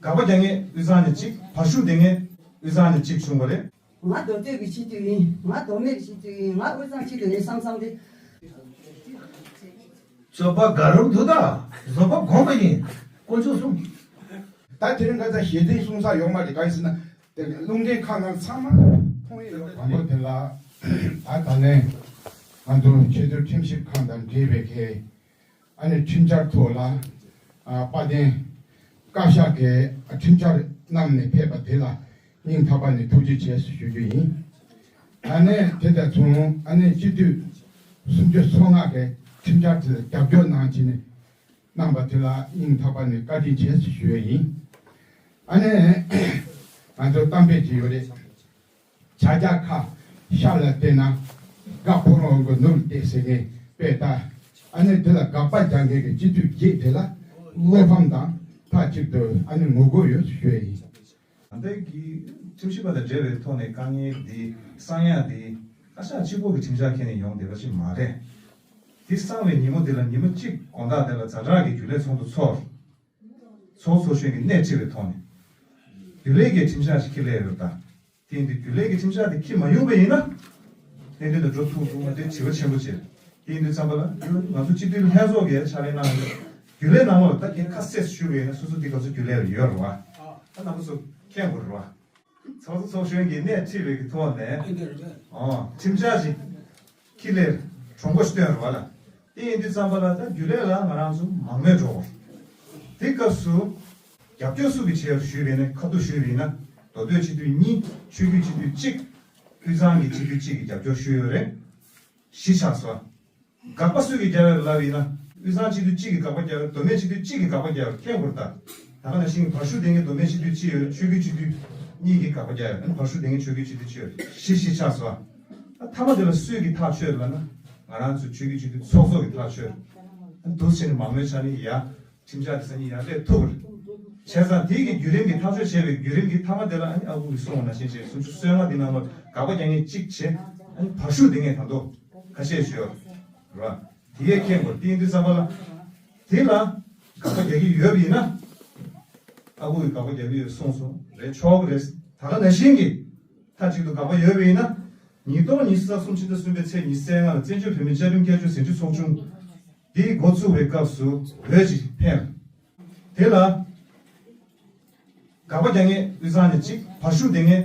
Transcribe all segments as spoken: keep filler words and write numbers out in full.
དགག་པ་རྒྱག་མཁན་དབུས་གཙང་ནས་གཅིག་བར་ཞུགས་ལྡན་མཁན་དབུས་གཙང་ནས་གཅིག་བྱུང་བ་རེད། ང་མདོ་སྟོད་ཀྱི་སྤྱི་འཐུས་ཡིན། ང་མདོ་སྨད་ཀྱི་སྤྱི་འཐུས་ཡིན། ང་དབུས་གཙང་སྤྱི་འཐུས་ཡིན་བསམ་བསམ་དེ། བཟོད་པ་དགའ་རབ་འདུག་ད། བཟོད་པ་གོང་མ་ཡིན། དཀོན་མཆོག་གསུམ། ད་དེ་རིང་ཁ་སང་ཞལ་འདོན་གསུང་ས་ཡོད་མ་རེད། གང་ཡིན་ཟེར་ན། དེ་རླུང་འཕྲིན་ཁང་ནང་ཚང་མ་མཐོང་ཡས་ཡོད་རེད། དང་པོ་དེ་ལ་ད་ད་ལན་ང་ཚོ་ཆེས་མཐོའི་ཁྲིམས་ཞིབ་ཁང་དང་འབྲེལ་བའི་གི་ཨ་ནི་ཁྲིམས་འཆར་ཐོག་ལ་ཨ་དཔལ་ལྡན་བཀའ་ཤག་གི་ཨ་ཁྲིམས་འཆར་བསྣམས་ནས་ཕེབས་པ་དེ་ལ་སྙིང་ཐག་པ་ནས་ཐུགས་རྗེ་ཆེ་ཞུ་རྒྱུ་ཡིན། ཨ་ནི་དེ་དང་མཚུངས་ཨ་ནི་སྤྱི་འཐུས་སུམ་ཅུ་སོ་ལྔ་གི་ཁྲིམས་འཆར་དེ་ལ་རྒྱབ་སྐྱོར་གནང་བྱས་ནས་གནང་པ་དེ་ལ་སྙིང་ཐག་པ་ནས་བཀའ་དྲིན་ཆེ་ཞུ་ཡས་ཡིན། ཨ་ནི་ང་ཚོ་གཏམ་དཔེ་ཅིག་ཡོད་རེད། བྱ་རྒྱལ་ཁ་ཤར་ལ་བལྟས་ན་སྒ་ཕོ་རོང་གི་ནུབ་ལ་བལྟས་ཟེར་མཁན་དཔེ་ལྟ། ཨ་ནི་དེ་ལ་དགག་པ་རྒྱག་མཁན་གྱི་སྤྱི་འཐུས་བརྒྱད་དེ་ལ་བློ་ཕམ་དང་མཐའ་གཅིག་ཏུ་ཨ་ནི་ངོ་རྒོལ་ཡོད་ཞུ་ཡས་ཡིན། ད་ལྟའི་གི་ཁྲིམས་ཞིབ་པ་དང་འབྲེལ་བའི་ཐོག་ནས་དཀའ་ངལ་འདི་གསང་ཡག་འདི་བཀའ་ཤག་གཅིག་པོ་གི་ཁྲིམས་འཆར་འཁྱེར་ནས་ཡོང་བསྡད་པ་ཞིག་མ་རེད། འདི་གསང་བའི་ཉིན་མོ་འདི་ལ་ཉིན་མོ་གཅིག་དགོང་དག་དེ་ལ་ཛ་དྲག་གི་རྒྱུན་ལས་ཚོགས་འདུ་ཚོགས། ཚོགས་ཚོགས་གཞོན་གྱི་སྣེ་ཁྲིད་པའི་ཐོག་ནས་རྒྱུན་ལས་ཀྱི་ཁྲིམས་འཆར་ཞིག་འཁྱེར་སླེབས་ཡོད་པ་དང་། དེ་ཡིན་དུས་རྒྱུན་ལས་ཀྱི་ཁྲིམས་འཆར་དེ་འཁྱེར་མ་ཡོང་པ་ཡིན་ན། གནད་དོན་དུ་འགྲོ་ཐུབ་ཐུབ་མ་དེ་དྲི་བ་ཆེན་པོ་ཆེ། དེ་ཡིན་དུས་ཙམ་པ་ལ་ང་ཚོ་སྤྱི་འཐུས་ལྷན་ཚོགས་ཀྱི་ཕྱག་ལས་གནང་ཡོད། རྒྱུན་ལས་ནང་ལོགས་ལ་ད་གིན་ཁ་གསལ་ཞུ་བའི་ན་སོ་སོ་དེ་ག་ཚོད་རྒྱུན་ལས་ལ་ཡོད་རེད་བ། ད་རྣམ་པ་ཚོ་མཁྱེན་དགོས་རེད་བ། ཚོགས་གཙོ་ཚོགས་གཞོན་གྱི་སྣེ་ཁྲིད་པའི་གི་ཐོག་ནས། ཨོ་ཁྲིམས་འཆར་ཞིག་འཁྱེར་སླེབས་གྲོངས་པ་ཞིག་བཏོན་རེད་བ་ལ། དེ་ཡིན་དུས་ཙམ་པ་ལ་ད་རྒྱུན་ལས་ལ་ང་རང་ཚོ་མང་མོས་འགྲོ་དགོས། དེ་སྐབས་སུ་རྒྱབ་སྐྱོར་སུ་གི་བྱས་ཞུས་པས་ན་ཁ་ཐུག་ཞུས་པས་ན་མདོ་སྟོད་སྤྱི་འཐུས་གཉིས། ཆོས་བརྒྱུད་སྤྱི་འཐུས་གཅིག་དབུས་གཙང་གི་སྤྱི་འཐུས་གཅིག་གིས་རྒྱབ་སྐྱོར་ཞུས་ཡོད་རེད། བཞི་ཆགས་སོང་། དགག་པ་སུ་གིས་རྒྱབ་ཡོད་ལབ་ཡིན་ན། དབུས་གཙང་སྤྱི་འཐུས་གཅིག་གིས་དགག་པ་རྒྱབ་ཡོད། མདོ་སྨད་སྤྱི་འཐུས་གཅིག་གིས་དགག་པ་རྒྱབ་ཡོད། མཁྱེན་དགོས་རེད་ད། ད་ག་ནང་བཞིན་བར་ཞུགས་ལྡན་མཁན་མདོ་སྨད་སྤྱི་འཐུས་གཅིག་ཡོད། ཆོས་བརྒྱུད་སྤྱི་འཐུས་གཉིས་ཀྱིས་དགག་པ་རྒྱབ་ཡོད། ཨ་ནི་བར་ཞུགས་ལྡན་མཁན་ཆོས་བརྒྱུད་སྤྱི་འཐུས་གཅིག་ཡོད། བཞི་བཞི་ཆགས་སོང་། ཨ་མཐའ་མ་དེ་ལ་སུས་ཀྱིས་ཐག་ཆོད་ལབ་ན། ང་རང་ཚོ་ཆོས་བརྒྱུད་སྤྱི་འཐུས་ཚོགས་གཙོ་གིས་ཐག་ཆོད། ཨ་ནི་འདུག་སེ་བྱས་ནས་མང་མོས་བྱས་ནས་ཡ། ཁྲིམས་འཆར་དེ་སང་ཉིན་ཡར་སླེབས་ཐུབ་པ་རེད། བྱས་ཙང་དེ་གི་བརྒྱུད་རིམ་གྱི་ཐག་གཅོད་བྱས་པའི་བརྒྱུད་རིམ་གྱི་མཐའ་མ་དེ་ལ་ཨ་ནི་ཨ་ཁུ་གིས་གསུངས་པ་ནང་བཞིན་བྱས་སུམ་ཅུ་སོ་ལྔ་འདི་ནང་ལ་དགག་པ་རྒྱག་མཁན་གཅིག་བྱས། ཨ་ནི་བར་ཞུགས་ལྡན་མཁན་ད་དུང་ཁ་ཤས་ཤིག་ཡོད་རེད་བ། དེ་ཡས་མཁྱེན་དགོས། དེ་ཡིན་དུས་ཙམ་པ་ལ་དེ་ལ་དགག་པ་རྒྱག་གི་ཡོད་པ་ཡིན་ན། ཨ་ཁུ་གིས་དགག་པ་རྒྱག་གི་ཡོད་གསུངས་སོང་རེད། ཆོག་གི་རེད། ད་ག་ནང་བཞིན་གྱི་མཐའ་གཅིག་ཏུ་དགག་པ་ཡོད་པ་ཡིན་ན། ཉིས་སྟོང་ཉི་ཤུ་རྩ་གསུམ་ཕྱི་ཟླ་གསུམ་པའི་ཚེས་ཉི་ཤུ་རྩ་ལྔ་ལ་བཙན་བྱོལ་བོད་མིའི་བཅའ་ཁྲིམས་བསྐྱར་བཅོས་ཟིན་བྲིས་ཚོགས་ཆུང་འདི་འགོ་ཚུགས་པའི་སྐབས་སུ་བོད་ཀྱི་ཕན། དེ་ལ་དགག་པ་རྒྱག་མཁན་དབུས་གཙང་ནས་གཅིག་བར་ཞུགས་ལྡན་མཁན་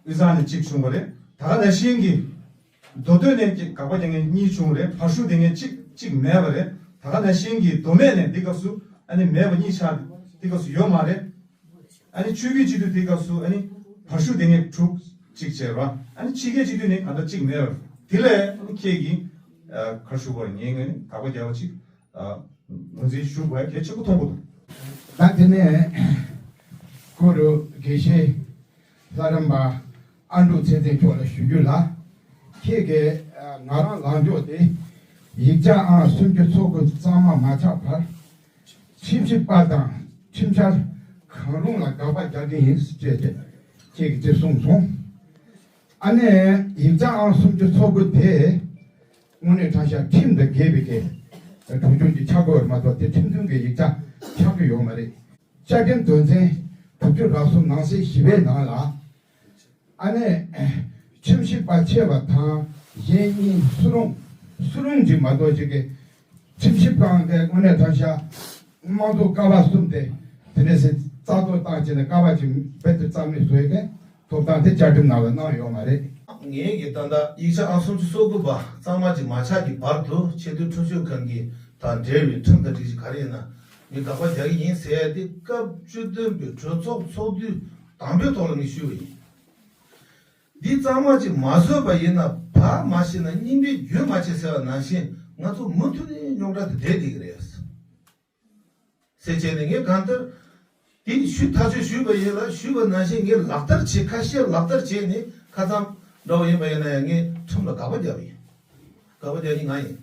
དབུས་གཙང་ནས་གཅིག་བྱུང་བ་རེད། ད་ག་ནང་བཞིན་གྱི་མདོ་སྟོད་ནས་ཀྱི་དགག་པ་རྒྱག་མཁན་གཉིས་བྱུང་བ་རེད། བར་ཞུགས་ལྡན་མཁན་གཅིག་གཅིག་མེད་པ་རེད། ད་ག་ནང་བཞིན་གྱི་མདོ་སྨད་ནས་འདི་སྐབས་སུ་ཨ་ནི་མེད་པ་གཉིས་ཆགས། འདི་སྐབས་སུ་ཡོད་མ་རེད། ཨ་ནི་ཆོས་བརྒྱུད་སྤྱི་འཐུས་དེ་སྐབས་སུ་ཨ་ནི་བར་ཞུགས་ལྡན་མཁན་དྲུག་གཅིག་བྱས་ར། ཨ་ནི་ཕྱི་རྒྱལ་སྤྱི་འཐུས་ནི་གང་ལྟར་གཅིག་མེད་པར། དེ་ལས་ཨ་ནི་ཁྱེད་ཀྱིས་ཨ་ག་རེ་ཞུ་དགོས་རེད། ངའི་ངོས་ནས་དགག་པ་རྒྱག་པ་ཅིག་ཨ་ངོས་འཛིན་ཞུ་དགོས་གལ་ཆེན་པོ་མཐོང་གི་འདུག་ད་དེ་ནས་གུ་རུ་དགེ་བཤེས་ལྷ་རམས་པ་ཨ་འབྲུག་ཚེ་བརྟན་མཆོག་ལ་ཞུ་རྒྱུ་ལ། ཁྱེད་ཀྱིས་ཨ་ང་རང་ལངས་ཕྱོགས་དེ་ཡིག་ཆ་ཨང་སུམ་ཅུ་སོ་དགུ་གཙང་མ་མ་ཆགས་བར། ཁྲིམས་ཞིབ་པ་དང་ཁྲིམས་འཆར་གང་རུང་ལ་དགག་པ་རྒྱག་གི་ཡིན་ཅེས་ཏེ་ཁྱེད་ཀྱིས་དེ་གསུངས་སོང་། ཨ་ནི་ཡིག་ཆ་ཨང་སུམ་ཅུ་སོ་དགུ་དེ་དངོས་གནས་དྲང་བཞག་ཁྲིམས་དང་འགལ་བའི་གི་གྲུབ་ཆུང་གི་ཆགས་དགོས་མ་གཏོགས་དེ་ཁྲིམས་མཐུན་གྱི་ཡིག་ཆ་ཆགས་ཀྱི་ཡོད་མ་རེད། བཅའ་ཁྲིམས་དོན་ཚན་དྲུག་ཅུ་རེ་གསུམ་ནང་གསེས་བཞི་པའི་ནང་ལ། ཨ་ནི་ཁྲིམས་ཞིབ་པ་ཆེ་བ་དང་གཞན་གཉིས་སུ་རུང་སུ་རུང་གཅིག་མ་གཏོགས་གཅིག་གིས་ཁྲིམས་ཞིབ་ཁང་དེ་དངོས་གནས་དྲང་བཞག་དམངས་གཙོ་ཀ་བ་གསུམ་དེ་དེ་ནས་རྩ་གཏོར་བཏང་བྱས་ནས་ཀ་བ་གཅིག་རྦད་དེ་རྩ་མེད་བཟོ་ཡས་ཀྱི་ཐོབ་ཐང་དེ་བཅའ་ཁྲིམས་ནང་ལ་གནང་ཡོད་མ་རེད། ངེད་ཀྱིས་ད་ལྟ་ཡིག་ཆ་ཨང་སུམ་ཅུ་སོ་དགུ་པ་གཙང་མ་གཅིག་མ་ཆགས་ཀྱི་བར་དུ་ཆེས་མཐོའི་ཁྲིམས་ཞིབ་ཁང་གི་དང་འབྲེལ་བའི་ཁྲིམས་དང་སྒྲིག་གཞི་ག་རེ་ཡིན་ན་ངས་དགག་པ་རྒྱག་གི་ཡིན་ཟེར་ཡ་དེ་སྐབས་བཅུ་བདུན་པའི་གྲོས་ཚོགས་ཚོགས་དུས་དང་པོའི་ཐོག་ལ་ངས་ཞུས་པ་ཡིན། འདི་གཙང་མ་ཅིག་མ་བཟོས་པ་ཡིན་ན་བག་མ་ཞིག་ན་སྙིང་པོའི་རྒྱུན་མ་ཆད་ཟེར་བ་ནང་བཞིན་ང་ཚོ་མུ་མཐུད་ནས་རྙོག་དྲ་དེ་བསྡད་བསྡད་ཀྱི་རེད། ཟེར་བྱས་ནས་ངས་གང་ལྟར་དེ་ཞུ་ཐག་གཅོད་ཞུས་པ་ཡིན་ལ་ཞུས་པ་ནང་བཞིན་ངས་ལག་བསྟར་བྱེད་ཁ་ཤས་ལག་བསྟར་བྱས་ནས་ཁ་སང་འདྲ་བོ་ཡིན་པ་ཡིན་ན་ཡང་ངས་ཁྲིམས་ལ་དགག་པ་བརྒྱབ་པ་ཡིན། དགག་པ་རྒྱག་མཁན་ང་ཡིན།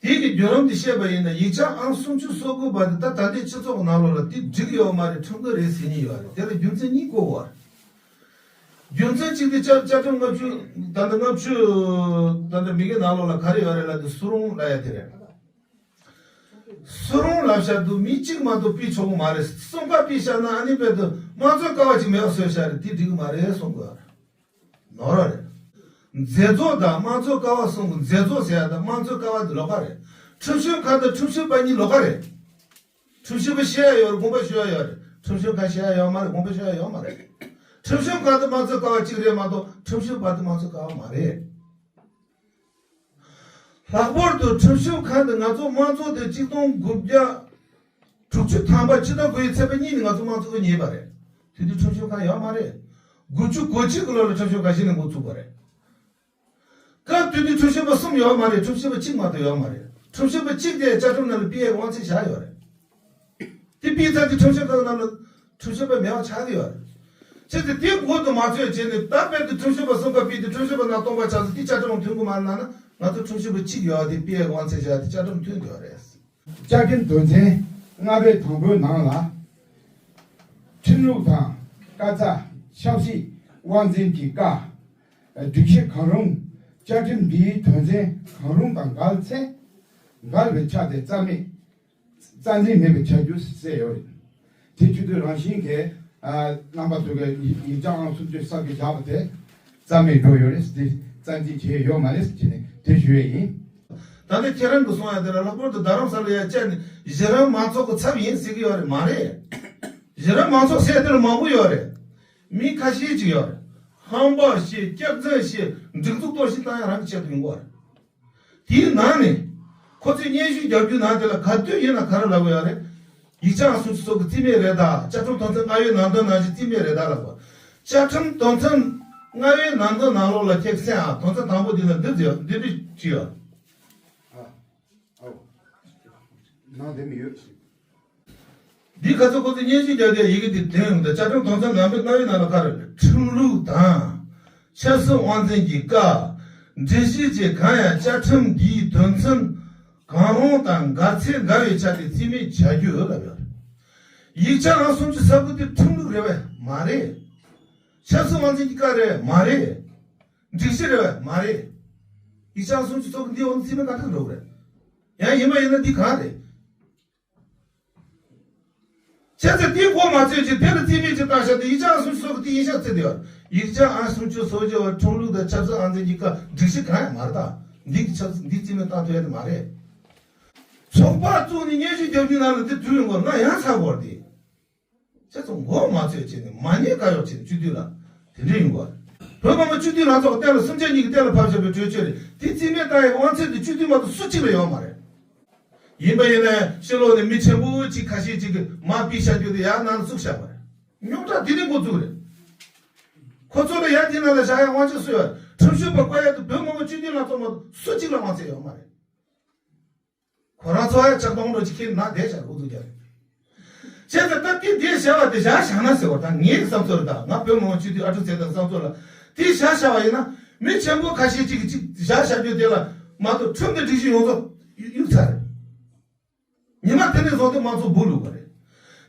དེ་གི་བརྒྱུད་རིམ་དེ་བཤད་པ་ཡིན་ན་ཡིག་ཆ་ཨང་སུམ་ཅུ་སོ་དགུ་པ་དེ་ད་ད་ལྟའི་སྤྱི་ཚོགས་ནང་ལོགས་ལ་དེ་འགྲིག་ཡོད་མ་རེད་ཁྲིམས་འགལ་རེད་ཟེར་མཁན་ཡོད་རེད། དེ་ལ་རྒྱུ་མཚན་གཉིས་བཀོད་ཡོད་རེད། རྒྱུ་མཚན་གཅིག་དེ་བཅའ་བཅའ་ཁྲིམས་ལྔ་བཅུ་ད་ལྟ་ལྔ་བཅུ་ད་ལྟ་མི་གི་ནང་ལོགས་ལ་ག་རེ་ཡོད་རེད་ལབ་དུས་སུ་རུང་ལབ་ཡ་དེ་རེད། སུ་རུང་ལབ་བཞག་འདུག་མི་གཅིག་མ་གཏོགས་ཕུད་ཆོག་གི་མ་རེད། གསུམ་ཀ་ཕུད་བཞག་ན་ཨ་ནི་དཔེ་དུ་དམངས་གཙོའི་ཀ་བ་གཅིག་མེད་པ་བཟོས་བཞག་རེད། དེ་འགྲིག་གི་མ་རེད་གསུང་དགོས་རེད། ནོར་བ་རེད། མཛད་གཙོ་དང་དམངས་གཙོའི་ཀ་བ་གསུམ་གྱི་མཛད་གཙོ་ཟེར་ཡ་དང་དམངས་གཙོའི་ཀ་བ་དེ་ལོགས་ཀ་རེད། ཁྲིམས་ཞིབ་ཁང་དང་ཁྲིམས་ཞིབ་པ་གཉིས་ལོགས་ཀ་རེད། ཁྲིམས་ཞིབ་པ་བཤད་ཡ་ཡོད་རེད། དགོངས་པ་ཞུ་ཡ་ཡོད་རེད། ཁྲིམས་ཞིབ་ཁང་བཤད་ཡ་ཡོད་མ་རེད། དགོངས་པ་ཞུ་ཡ་ཡོད་མ་རེད། ཁྲིམས་ཞིབ་ཁང་དང་དམངས་གཙོའི་ཀ་བ་གཅིག་རེད་མ་གཏོགས་ཁྲིམས་ཞིབ་པ་དང་དམངས་གཙོའི་ཀ་བ་མ་རེད། ལྷག་པར་དུ་ཁྲིམས་ཞིབ་ཁང་དུ་ང་ཚོ་དམངས་གཙོ་དེ་ཆིག་སྟོང་དགུ་བརྒྱ་དྲུག་ཅུ་ཐམ་པ་ཕྱི་ཟླ་དགུ་པའི་ཚེས་པ་གཉིས་ནས་ང་ཚོ་དམངས་གཙོ་ཉེས་པ་རེད། དེ་དུས་ཁྲིམས་ཞིབ་ཁང་ཡོད་མ་རེད། དགུ་བཅུ་གོ་གཅིག་གི་ལོ་ལ་ཁྲིམས་ཞིབ་ཁང་གཞི་ནས་འགོ་ཚུགས་པ་རེད། སྐབས་དེ་དུས་ཁྲིམས་ཞིབ་པ་གསུམ་ཡོད་མ་རེད། ཁྲིམས་ཞིབ་པ་གཅིག་མ་གཏོགས་ཡོད་མ་རེད། ཁྲིམས་ཞིབ་པ་གཅིག་དེ་བཅའ་ཁྲིམས་ནང་ལ་ཕུད་ཡས་དབང་ཚད་བཞག་ཡོད་རེད། དེ་ཕུད་ཚར་དུས་ཁྲིམས་ཞིབ་ཁང་ནང་ལ་ཁྲིམས་ཞིབ་པ་མེད་པ་ཆགས་ཀྱི་ཡོད་རེད། བྱས་ཙང་དེ་འགོ་དུ་མ་ཚུད་བྱས་ནས་ད་དཔེར་དུ་ཁྲིམས་ཞིབ་པ་གསུམ་ཀ་ཕུད་དུས་ཁྲིམས་ཞིབ་པ་ནང་སྟོང་པ་ཆགས་ཚེ་དེ་བཅའ་ཁྲིམས་མཐུན་གྱི་མ་རེད་ན་ན་ང་ཚོ་ཁྲིམས་ཞིབ་པ་གཅིག་ཡོད་དེ་ཕུད་ཡས་དབང་ཚད་བཞག་དེ་བཅའ་ཁྲིམས་མཐུན་ཡོད་རེད། བཅའ་ཁྲིམས་དོན་ཚན་ལྔ་པའི་དང་པོའི་ནང་ལ། ཁྲིམས་ལུགས་དང་། བཀའ་རྩ། ཆབ་སྲིད། དབང་འཛིན་གྱི་བཀའ། སྒྲིག་གཞི་གང་རུང་། བཅའ་ཁྲིམས་འདིའི་དོན་ཚན་གང་རུང་དང་འགལ་ཚེ། འགལ་བའི་ཆ་དེ་རྩ་མེད། རྩ་འཛིན་མེད་པར་བྱ་རྒྱུ་གསལ་ཡོད་རེད། དེ་བྱེད་དུས་རང་བཞིན་གྱིས་རྣམ་པ་ཚོ་གི་ཡིག་ཆ་ཨང་སུམ་ཅུ་སོ་གཅིག་བཞག་པ་དེ་རྩ་མེད་འགྲོ་ཡོད་རེད། དེ་རྩ་འཛིན་བྱས་ཡོད་མ་རེད་ཟེར་ནས་དེ་ཞུ་ཡས་ཡིན། ད་ནི་ཁྱེད་རང་གིས་གསུང་ཡ་དེ་ལ་ལྷག་པར་དུ་རྡ་རམ་ས་ལ་ཡ་བཅར་ནས་གཞི་རིམ་མང་ཚོགས་ཀྱི་ཚབ་ཡིན་ཟེར་གྱི་ཡོད་རེད། མ་རེད། གཞི་རིམ་མང་ཚོགས་ཟེར་དེ་ལ་མང་པོ་ཡོད་རེད། མི་ཁ་ཤས་ཅིག་ཡོད་རེད། ཧམ་པ་བཤད། སྐྱག་རྫུན་བཤད། སྒྲིག་འཛུགས་གཏོར་བཤིག་བཏང་ཡ་རང་གི་ཆེད་དུ་ཡོང་གི་ཡོད་རེད། དེའི་ནང་ནས་ཁོ་ཚོས་སྙན་ཞུ་རྒྱག་རྒྱུའི་ནང་དེ་ལ་ག་དུས་ཡིན་ན་ག་རེ་ལབ་ཡོད་རེད། ཡིག་ཆ་ཨང་སུམ་ཅུ་སོ་དགུ་རྩིས་མེད་རེད་ད། བཅའ་ཁྲིམས་དོན་ཚན་ལྔ་པའི་ནང་དོན་ནང་བཞིན་རྩིས་མེད་རེད་ད་ལབ་པ། བཅའ་ཁྲིམས་དོན་ཚན་ལྔ་པའི་ནང་དོན་ནང་ལོགས་ལ་ཁྱེད་གསན་ཨ། དོན་ཚན་དང་པོ་འདི་ལ་འདི་ཟེར་འདི་འདྲ་ཅི་ཡོད། ཨ། ཨོ། ནང་དེ་མི་ཡོད། འདི་ག་ཚོད་ཁོ་ཚོས་སྙན་ཞུ་རྒྱག་རྒྱག་ཡི་གེ་འདི་དོན་ཡོང་དུས་བཅའ་ཁྲིམས་དོན་ཚན་ནང་པའི་ལྔ་པའི་ནང་ལ་ག་རེ་རེད། ཁྲིམས་ལུགས་དང་། ཆབ་སྲིད་དབང་འཛིན་གྱི་བཀའ། སྒྲིག་གཞི་བཅས་གང་ཡང་བཅའ་ཁྲིམས་འདིའི་དོན་ཚན་གང་རུང་དང་འགལ་ཚེ་འགལ་བའི་ཆ་དེ་རྩིས་མེད་བྱ་རྒྱུ་ལབ་ཡོད་རེད། ཡིག་ཆ་ཨང་སུམ་ཅུ་སོ་དགུ་དེ་ཁྲིམས་ལུགས་རེད་པས་མ་རེད། ཆབ་སྲིད་དབང་འཛིན་གྱི་བཀའ་རེད་མ་རེད། སྒྲིག་གཞི་རེད་པས་མ་རེད། ཡིག་ཆ་ཨང་སུམ་ཅུ་སོ་དགུ་འདིའི་འོག་ནས་རྩིས་མེད་ག་འདྲ་འགྲོ་གི་རེད། ཡང་ཡིན་པ་ཡིན་ན་འདི་གང་རེད། བྱས་ཙང་དེའི་མགོ་མ་ཚོས་ཀྱི་དེ་ལ་རྩིས་མེད་ཅིག་བཏང་བཞག་དེ་ཡིག་ཆ་ཨང་སུམ་ཅུ་སོ་དགུ་དེ་ཡིན་ཤག་ཚེ་དེ་བར་ཡིག་ཆ་ཨང་སུམ་ཅུ་སོ་བརྒྱད་པ་ཁྲིམས་ལུགས་དང་ཆབ་སྲིད་དབང་འཛིན་གྱི་བཀའ་སྒྲིག་གཞི་གང་ཡང་མ་རེད་ད། འདི་གི་ཆབ་འདི་རྩིས་མེད་བཏང་ཐུབ་ཡ་དེ་མ་རེད། ཚོགས་པ་བཙུགས་ནས་སྙན་ཞུ་རྒྱབ་རྒྱུའི་ནང་ལ་འདི་དུས་ཡོང་གོ་ང་ཡང་ཚ་གོ་རེད་དེ། བྱས་ཙང་མགོ་མ་ཚོས་བྱས་ནས་མ་ཉེས་ཀ་ཡོག་བྱས་ནས་སྤྱི་འཐུས་ལ་དེ་འདྲ་ཡོང་གོ་རེད། བོད་མི་མང་སྤྱི་འཐུས་ལ་ཚོགས་གཏན་ལ་སུམ་ཆ་གཉིས་ཀྱི་གཏན་ལ་ཕབ་བཞག་པའི་གྲོས་ཆོད་རེད། དེ་རྩིས་མེད་བཏང་ཡའི་དབང་ཚད་དེ་སྤྱི་འཐུས་མ་གཏོགས་སུ་གཅིག་ལ་ཡོད་མ་རེད། ཡིན་པ་ཡིན་ན་ཕྱི་ལོགས་ནས་མི་ཆེན་པོ་གཅིག་ཁ་ཤས་གཅིག་གིས་མར་ཕུད་བཞག་རྒྱུ་དེ་ཡར་ནང་ལ་བཙུགས་བཞག་པ་རེད། རྙོག་དྲ་དེ་ནས་འགོ་བཙུགས་རེད། ཁོ་ཚོ་ལ་ཡར་དེ་ནང་ལ་བཞག་ཡ་དབང་ཆ་སུ་ཡོད་རེད། ཁྲིམས་ཞིབ་པ་བསྐོ་ཡ་དེ་བོད་མི་མང་སྤྱི་འཐུས་ལ་ཚོགས་མ་གཏོགས་སུ་གཅིག་ལ་དབང་ཚད་ཡོད་མ་རེད། ཁོ་རང་ཚོ་ཡ་ཆགས་སྡང་འགྲོ་ཅིག་ཁྱེར་ན་བསྡད་བཞག་འུ་ཚུགས་རྒྱག་རེད། བྱས་ཙང་ད་དེ་བསྡད་བཞག་པ་དེ་བཞག་བཞག་ན་ཟེར་བ་དང་ངའི་བསམ་ཚུལ་རེད། ད་ང་བོད་མི་མང་སྤྱི་འཐུས་ཨ་ཁྲུ་ཚེ་བརྟན་བསམ་ཚུལ་ལ་དེ་བཞག་བཞག་པ་ཡིན་ན་མི་ཆེན་པོ་ཁ་ཤས་ཅིག་གིས་ཅིག་བཞག་བཞག་རྒྱུ་དེ་ལ་མ་གཏོགས་ཁྲིམས་དང་སྒྲིག་གཞི་ཡོངས་རྫོགས་གཡུག་ཚར་རེད། ཉི་མ་དེ་ནས་བཟུང་སྟེ་དམངས་གཙོ་སྦུག་ལུག་པ་རེད།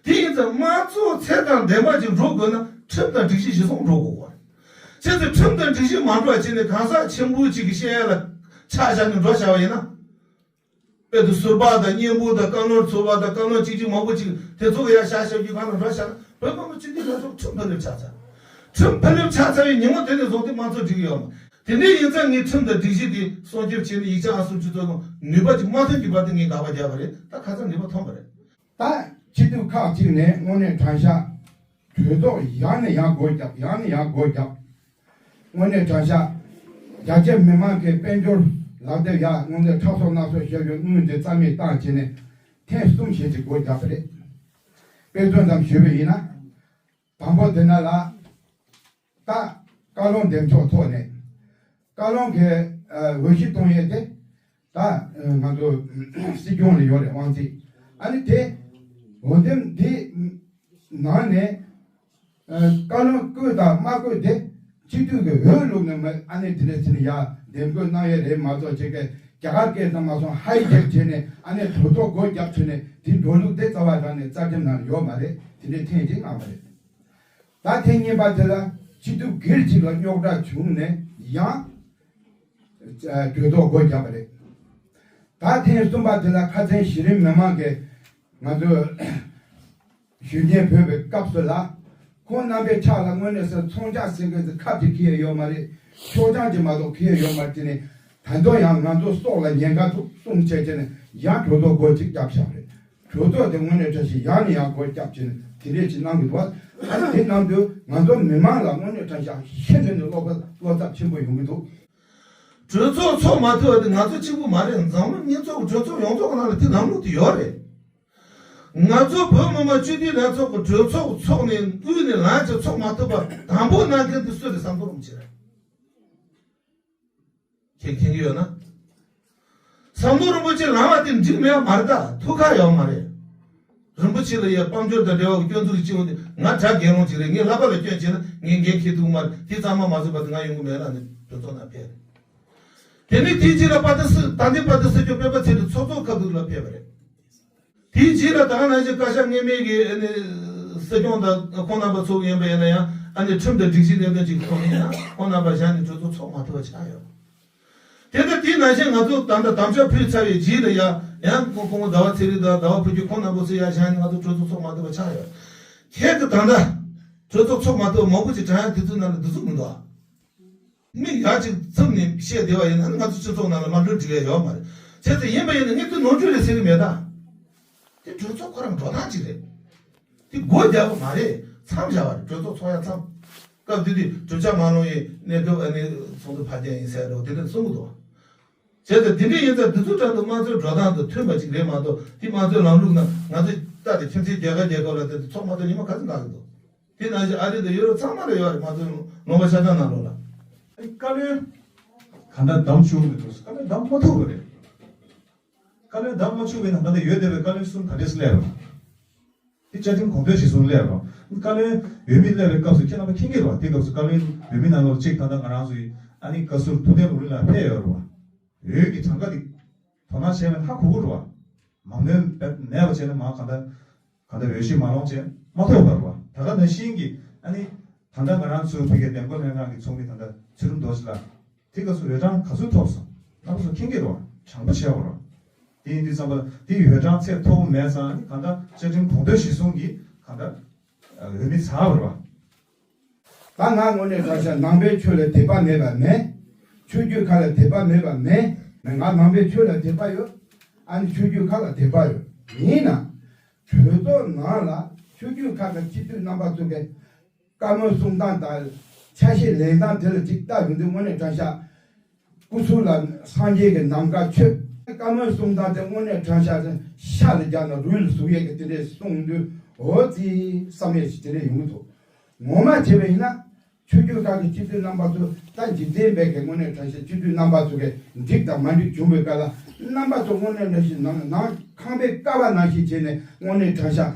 དེ་ཡིན་ཙང་དམངས་གཙོ་ཚད་དང་ལྡན་པ་ཅིག་འགྲོ་དགོས་ན་ཁྲིམས་དང་སྒྲིག་གཞི་གཞིར་བཟུང་འགྲོ་དགོས་པ་རེད། བྱས་ཙང་ཁྲིམས་དང་སྒྲིག་གཞི་མ་འགྲོ་བ་བྱས་ནས་གང་ཟག་ཆེན་པོ་ཅིག་གི་བཤད་ཡ་ལ་ཆ་བཞག་ནས་འགྲོ་བཞག་པ་ཡིན་ན། དཔེ་དུ་ཟུར་པ་དང་གཉེན་པོ་དང་བཀའ་བློན་ཟུར་པ་དང་བཀའ་བློན་གཅིག་གཅིག་མང་པོ་ཅིག་དེ་ཚོ་གི་ཡ་བཞག་བཞག་རྒྱུ་གང་ལ་འགྲོ་བཞག་ན་བོད་མི་མང་སྤྱི་འཐུས་ལ་སོགས་ཁྲིམས་ཕ་ལེབ་ཆགས་ཚར། ཁྲིམས་ཕ་ལེབ་ཆགས་ཚར་བའི་ཉིན་མོ་དེ་ནས་བཟུང་སྟེ་དམངས་གཙོ་འགྲིག་གི་ཡོད་མ། དེ་འདྲ་ཡིན་ཙང་ངས་ཁྲིམས་དང་སྒྲིག་གཞི་དེ་སྲུང་སྐྱོབ་བྱས་ནས་ཡིག་ཆ་ཨང་སུམ་ཅུ་སོ་དགུ་ནུས་པ་ཅིག་མ་ཐོན་གྱི་བར་དུ་ངས་དགག་པ་རྒྱག་པ་རེད། ད་ཁ་སང་ནུས་པ་ཐོན་པ་རེད། ད་སྤྱི་འཐུས་ཁག་ཅིག་ནས་དངོས་གནས་དྲང་བཞག་གྲོས་ཚོགས་ཡང་ནས་ཡང་སྒོ་བརྒྱབ། ཡང་ནས་ཡང་སྒོ་བརྒྱབ། དངོས་གནས་དྲང་བཞག་རྒྱ་ཆེ་མི་མང་གི་དཔལ་འབྱོར་ལག་དེབ་ཡ་དངོས་གནས་ཁྲག་སོག་སྣ་སོག་བཤད་རྒྱུ་དངུལ་འདི་རྩ་མེད་བཏང་བྱས་ནས་ཐེངས་གསུམ་བཞི་ཅིག་སྒོ་བརྒྱབ་པ་རེད། དཔེ་མཚོན་ཙམ་ཞུས་པ་ཡིན་ན། དང་པོ་དེ་ན་ལ། ད་བཀའ་བློན་འདེམས་ཕྱོགས་ཐོག་ནས་བཀའ་བློན་གྱི་འོས་གཞི་གཏོང་ཡས་དེ་ད་ང་ཚོ་སྲིད་སྐྱོང་ལ་ཡོད་རེད་དབང་ཚད། ཨ་ནི་དེ་འོས་འདེམས་དེ་ནང་ནས་བཀའ་བློན་བསྐོས་དང་མ་བསྐོས་དེ་སྤྱི་འཐུས་ཀྱི་འོས་བླུགས་ནས་མ་ཨ་ནི་དེ་འདྲ་ཟེར་ནས་ཡ་འདེམས་བསྐོ་གནང་ཡས་རེད་མ་གཏོགས་བྱེད་མཁན་རྒྱ་གར་སྐད་ཙམ་མ་སོང་ཧའི་ཇེག་བྱས་ནས་ཨ་ནི་གྲོས་ཚོགས་སྒོ་བརྒྱབ་བྱས་ནས་དེ་འགྲོ་ལུགས་དེ་རྩ་བ་རང་ནས་རྩ་ཁྲིམས་ནང་ཡོད་མ་རེད། དེ་འདྲའི་ཐེངས་གཅིག་གནང་བ་རེད། ད་ཐེངས་གཉིས་པ་དེ་ལ་སྤྱི་འཐུས་སྒེར་གཅིག་ལ་རྙོག་དྲ་བྱུང་ནས་ཡང་གྲོས་ཚོགས་སྒོ་བརྒྱབ་པ་རེད། ད་ཐེངས་གསུམ་པ་དེ་ལ་ཁ་སང་གཞི་རིམ་མི་མང་གིས་ང་ཚོ་ཞུ་མཁན་ཕུལ་བའི་སྐབས་སུ་ལ། ཁོང་རྣམ་པའི་ཕྱག་ལ་དངོས་གནས་སུ་ཚོང་ལྕགས་ཟེར་མཁན་དེ་ཁབ་ཅིག་ཁྱེར་ཡོད་མ་རེད། ཤོག་བྱང་ཅིག་མ་གཏོགས་ཁྱེར་ཡོད་མ་རེད། དེ་ནས་ད་དུང་ཡང་ང་ཚོ་སྲོག་ལ་ཉེན་ཁ་འདུག་གསུངས་བྱས་བྱས་ནས་ཡང་གྲོས་ཚོགས་སྒོ་གཅིག་བརྒྱབ་བཞག་རེད། གྲོས་ཚོགས་དེ་དངོས་གནས་བཀྲ་ཤིས་ཡང་ནས་ཡང་སྒོ་བརྒྱབ་བྱས་ནས་དེ་འདྲས་ཅིག་གནང་གི་འདུག་བ། ཨ་ནི་དེ་གནང་དུས་ང་ཚོ་མི་མང་ལ་དངོས་གནས་བཀྲ་ཤིས་ཤིན་ཏུ་ནས་བློ་ཁ་བློ་འཚབ་ཆེན་པོ་ཡོང་གི་འདུག་གྲོས་ཚོགས་ཚོགས་མ་ཐུབ་པ་དེ་ང་ཚོ་གཅིག་པུ་མ་རེད། འཛམ་གླིང་སྤྱི་ཚོགས་ཀྱི་གྲོས་ཚོགས་ཡོངས་རྫོགས་ཀྱི་ནང་ལ་དེ་ལམ་ལུགས་དེ་ཡོད་རེད། ང་ཚོ་བོད་མི་མང་སྤྱི་འཐུས་ལྷན་ཚོགས་ཀྱི་གྲོས་ཚོགས་ཚོགས་ནས་དབུས་ནས་ལངས་ཀྱི་ཚོགས་མ་ཐུབ་པ་དང་པོ་གནང་མཁན་དེ་སུ་རེད། ཟམ་གདོང་རིན་པོ་ཆེ་རེད། ཁྱེད་མཁྱེན་གྱི་ཡོད་ན། ཟམ་གདོང་རིན་པོ་ཆེ་ལངས་པ་དེ་འགྲིག་མེད་པ་མ་རེད། ད་ཐུགས་ཁག་ཡོད་མ་རེད། རིན་པོ་ཆེ་ལ་ཡ་དཔལ་འབྱོར་དང་འབྲེལ་བ་སྐྱོན་འཛུགས་ཀྱི་སྤྱི་འོས་དེ་ང་དགྲ་རྒན་རློམ་ཅིག་རེད། ངས་ལྷག་པ་ལ་སྐྱོན་བྱས་ན་ངས་འགན་འཁྱེར་ཐུབ་ཀྱི་མ་རེད། དེ་ཚང་མ་མ་བཟོས་པ་དེ་ང་ཡོང་གི་མེད་ལ་ནི་གྲོས་ཚོགས་ནང་ཕེབས་རེད། དེ་ནས་དེའི་རྗེས་ལ་པ་ཏི་སི་ད་ལྟའི་པ་ཏི་སི་སྐྱོང་སྤེན་པ་ཚེ་རིང་ཚོགས་གཙོ་ཁ་ཐུག་ལ་ཕེབས་པ་རེད། དེའི་རྗེས་ལ་ད་ག་ནང་བཞིན་བཀའ་ཤག་སྔོན་མའི་གི་ཨ་ནི་སྲིད་སྐྱོང་དང་ཁོང་རྣམ་པ་ཚོ་ཡིན་པ་ཡིན་ན་ཡང་ཨ་ནི་ཁྲིམས་དང་སྒྲིག་གཞིའི་གནད་དོན་ཅིག་ཐོག་ནས་ཡིན་ན་ཁོང་རྣམ་པ་བཞག་ནས་གྲོས་ཚོགས་ཚོགས་མ་ཐུབ་པ་ཆགས་ཡོད། དེ་ལྟར་དེའི་ནང་བཞིན་ང་ཚོ་ད་ལྟ་དམ་བཅའ་ཕུལ་ཚར་བའི་རྗེས་ལ་ཡང་ཡང་ཁོང་ཁོང་ཟླ་བ་ཚེ་རིང་དང་ཟླ་བ་ཕུན་སྐྱིད་ཁོང་རྣམ་པ་ཚོ་ཡང་བཞག་ནས་ང་ཚོ་གྲོས་ཚོགས་ཚོགས་མ་ཐུབ་པ་ཆགས་ཡོད། ཁྱེད་ཀྱི་ད་ལྟ་གྲོས་ཚོགས་ཚོགས་མ་ཐུབ་པ་མང་པོ་ཅིག་དྲན་ཡག་དེ་ཚོའི་ནང་ལ་འདི་ཚོ་མི་འདུག་ཨ། མིག་ཡ་གཅིག་བཙུམ་ནས་བཤད་བསྡད་པ་ཡིན་ན་ང་ཚོ་སྤྱི་ཚོགས་ནང་ལ་མ་འགྲོ་འགྲིག་ཡ་ཡོད་མ་རེད། བྱས་ཙང་ཡིན་པ་ཡིན་ན་ངས་དེ་ནོར་འཁྲུལ་རེད་ཟེར་གི་མེད་ད། དེ་གྲོས་ཚོགས་ཁོ་རང་འགྲོ་སྟངས་གཅིག་རེད། དེ་སྒོ་རྒྱག་པ་མ་རེད། མཚམས་བཞག་པ་རེད། གྲོས་ཚོགས་ཚོགས་ཡ་མཚམས། སྐབས་དེ་དུས་གྲུབ་ཆ་མ་ལོངས་ཡི་གནས་སྐབས་ཨ་ནི་ཚོགས་འདུ་ཕར་རྒྱག་ཡིན་ཟེར་རོ་དེ་འདྲ་གསུང་གི་འདུག་བྱས་ཙང་དེ་འདྲ་ཡིན་ཙང་འདི་ཚོ་དྲ་འདུག་དམངས་གཙོའི་འགྲོ་སྟངས་དང་མཐུན་པ་ཅིག་རེད་མ་གཏོགས་དེ་དམངས་གཙོའི་ལམ་ལུགས་ནང་ང་ཚོས་ལྟ་དེ་ཁྱིམ་མཚེས་རྒྱལ་ཁབ་རྒྱལ་ཁབ་ལ་དེ་ཚོགས་མ་གཏོགས་ཉི་མ་ག་ཚོད་འགག་གི་འདུག་དེ་ནང་བཞིན་ཨ་རི་དང་ཡུ་རོབ་ཚང་མ་ལ་ཡོད་རེད། མ་ཚོད་ལུང་པ་ཆ་ཚང་ནང་ལོགས་ལ། བཀའ་བློན་གང་ལྟར་བདམས་བཅུག་མི་འདུག་བཀའ་བློན་བདམས་མ་ཐུབ་པ་རེད། བཀའ་བློན་བདམས་མ་བཅུག་པའི་ནང་ད་ལྟ་ཡོད་བསྡད་པའི་བཀའ་བློན་གསུམ་ག་འདྲས་སླེབས་རེད། དེ་བཅའ་ཁྲིམས་གོང་དོན་གཞིར་བཟུང་སླེབས་རེད། བཀའ་བློན་འོས་མི་སླེབས་པའི་སྐབས་སུ་ཁྱེད་རྣམ་པ་མཁྱེན་གྱི་རེད་བ། དེ་སྐབས་སུ་བཀའ་བློན་འོས་མི་ནང་ལོགས་གཅིག་ད་ལྟ་ང་རང་ཚོའི་ཨ་ནི་བཀའ་ཟུར་ཐུབ་བསྟན་རུ་རིན་ལགས་ཕེབས་ཡོད་རེད་བ། འོས་ཀྱི་གྲངས་ཀ་དེ་དོ་སྣང་བྱས་པ་ཧ་གོ་གི་རེད་བ། མང་མོས་མེད་པ་བྱས་ན་མ་གང་ལྟར། གང་ལྟར་འོས་གཞི་མ་ལོངས་བྱས་མ་ཐོབ་པ་རེད་བ། ད་ག་ནང་བཞིན་གྱི་ཨ་ནི་ད་ལྟ་ང་རང་ཚོའི་བོད་ཀྱི་འདེམས་བསྐོ་ལྷན་ཁང་གི་ཚོགས་མི་ད་ལྟ་ཚུལ་ཁྲིམས་རྡོ་རྗེ་ལགས་དེ་སྐབས་སུ་འོས་གྲངས་ག་ཚོད་ཐོབ་སོང་། རྣམ་པ་ཚོ་མཁྱེན་གྱི་རེད་བ། དྲང་པོ་བྱས་པ་རེད་བ། དེ་ཡིན་དུས་ཙམ་པ་ལ་དེ་ཡི་འོས་གྲངས་ཚད་མཐོ་པོ་མེད་ཙང་ཨ་ནི་གང་ལྟར་བཅའ་ཁྲིམས་གོང་དོན་གཞིར་བཟུང་གིས་གང་ལྟར་འོས་མི་ཚར་བ་རེད་བ། ད་ང་དངོས་གནས་དྲང་བཞག་ནང་པའི་ཆོས་ལ་དད་པ་མེད་པ་མེད། ཆོས་བརྒྱུད་ཁག་ལ་དད་པ་མེད་པ་མེད། ང་ནང་པའི་ཆོས་ལ་དད་པ་ཡོད། ཨ་ནི་ཆོས་བརྒྱུད་ཁག་ལ་དད་པ་ཡོད། ཡིན་ན། གྲོས་ཚོགས་ནང་ལ་ཆོས་བརྒྱུད་ཁག་གི་སྤྱི་འཐུས་རྣམ་པ་ཚོ་གི་བཀའ་མོལ་གསུང་སྟངས་དང་ཆ་ཤས་ལེན་སྟངས་དེ་ལ་ཅིག་ལྟ་ཡོང་དུས་དངོས་གནས་དྲང་བཞག་སྐུ་ཚུལ་ལ་སངས་རྒྱས་ཀྱི་ནམ་མཁའ་ཆོད། བཀའ་མོལ་གསུང་སྟངས་དེ་དངོས་གནས་དྲང་བཞག་ཤ་ལ་རྒྱག་ན་རུས་ལ་ཟུག་ཡས་ཀྱི་དེ་འདྲས་གསུང་དུས་འོ་ཙི་བསམ་ཡས་ཤིག་དེ་འདྲས་ཡོང་གི་འདུག་ངོ་མ་བྱས་པ་ཡིན་ན། ཆོས་བརྒྱུད་ཁག་གི་སྤྱི་འཐུས་རྣམ་པ་ཚོ་ད་འཇིག་རྟེན་པའི་གི་དངོས་གནས་དྲང་བཞག་སྤྱི་འཐུས་རྣམ་པ་ཚོ་གི་འགྲིག་དང་མ་འགྲིག་བྱུང་བའི་སྐབས་ལ་རྣམ་པ་ཚོ་དངོས་གནས་དྲང་བཞག་ནང་ནང་ཁང་པའི་ཀ་བ་ནང་བཞིན་བྱས་ནས་དངོས་གནས་དྲང་བཞག་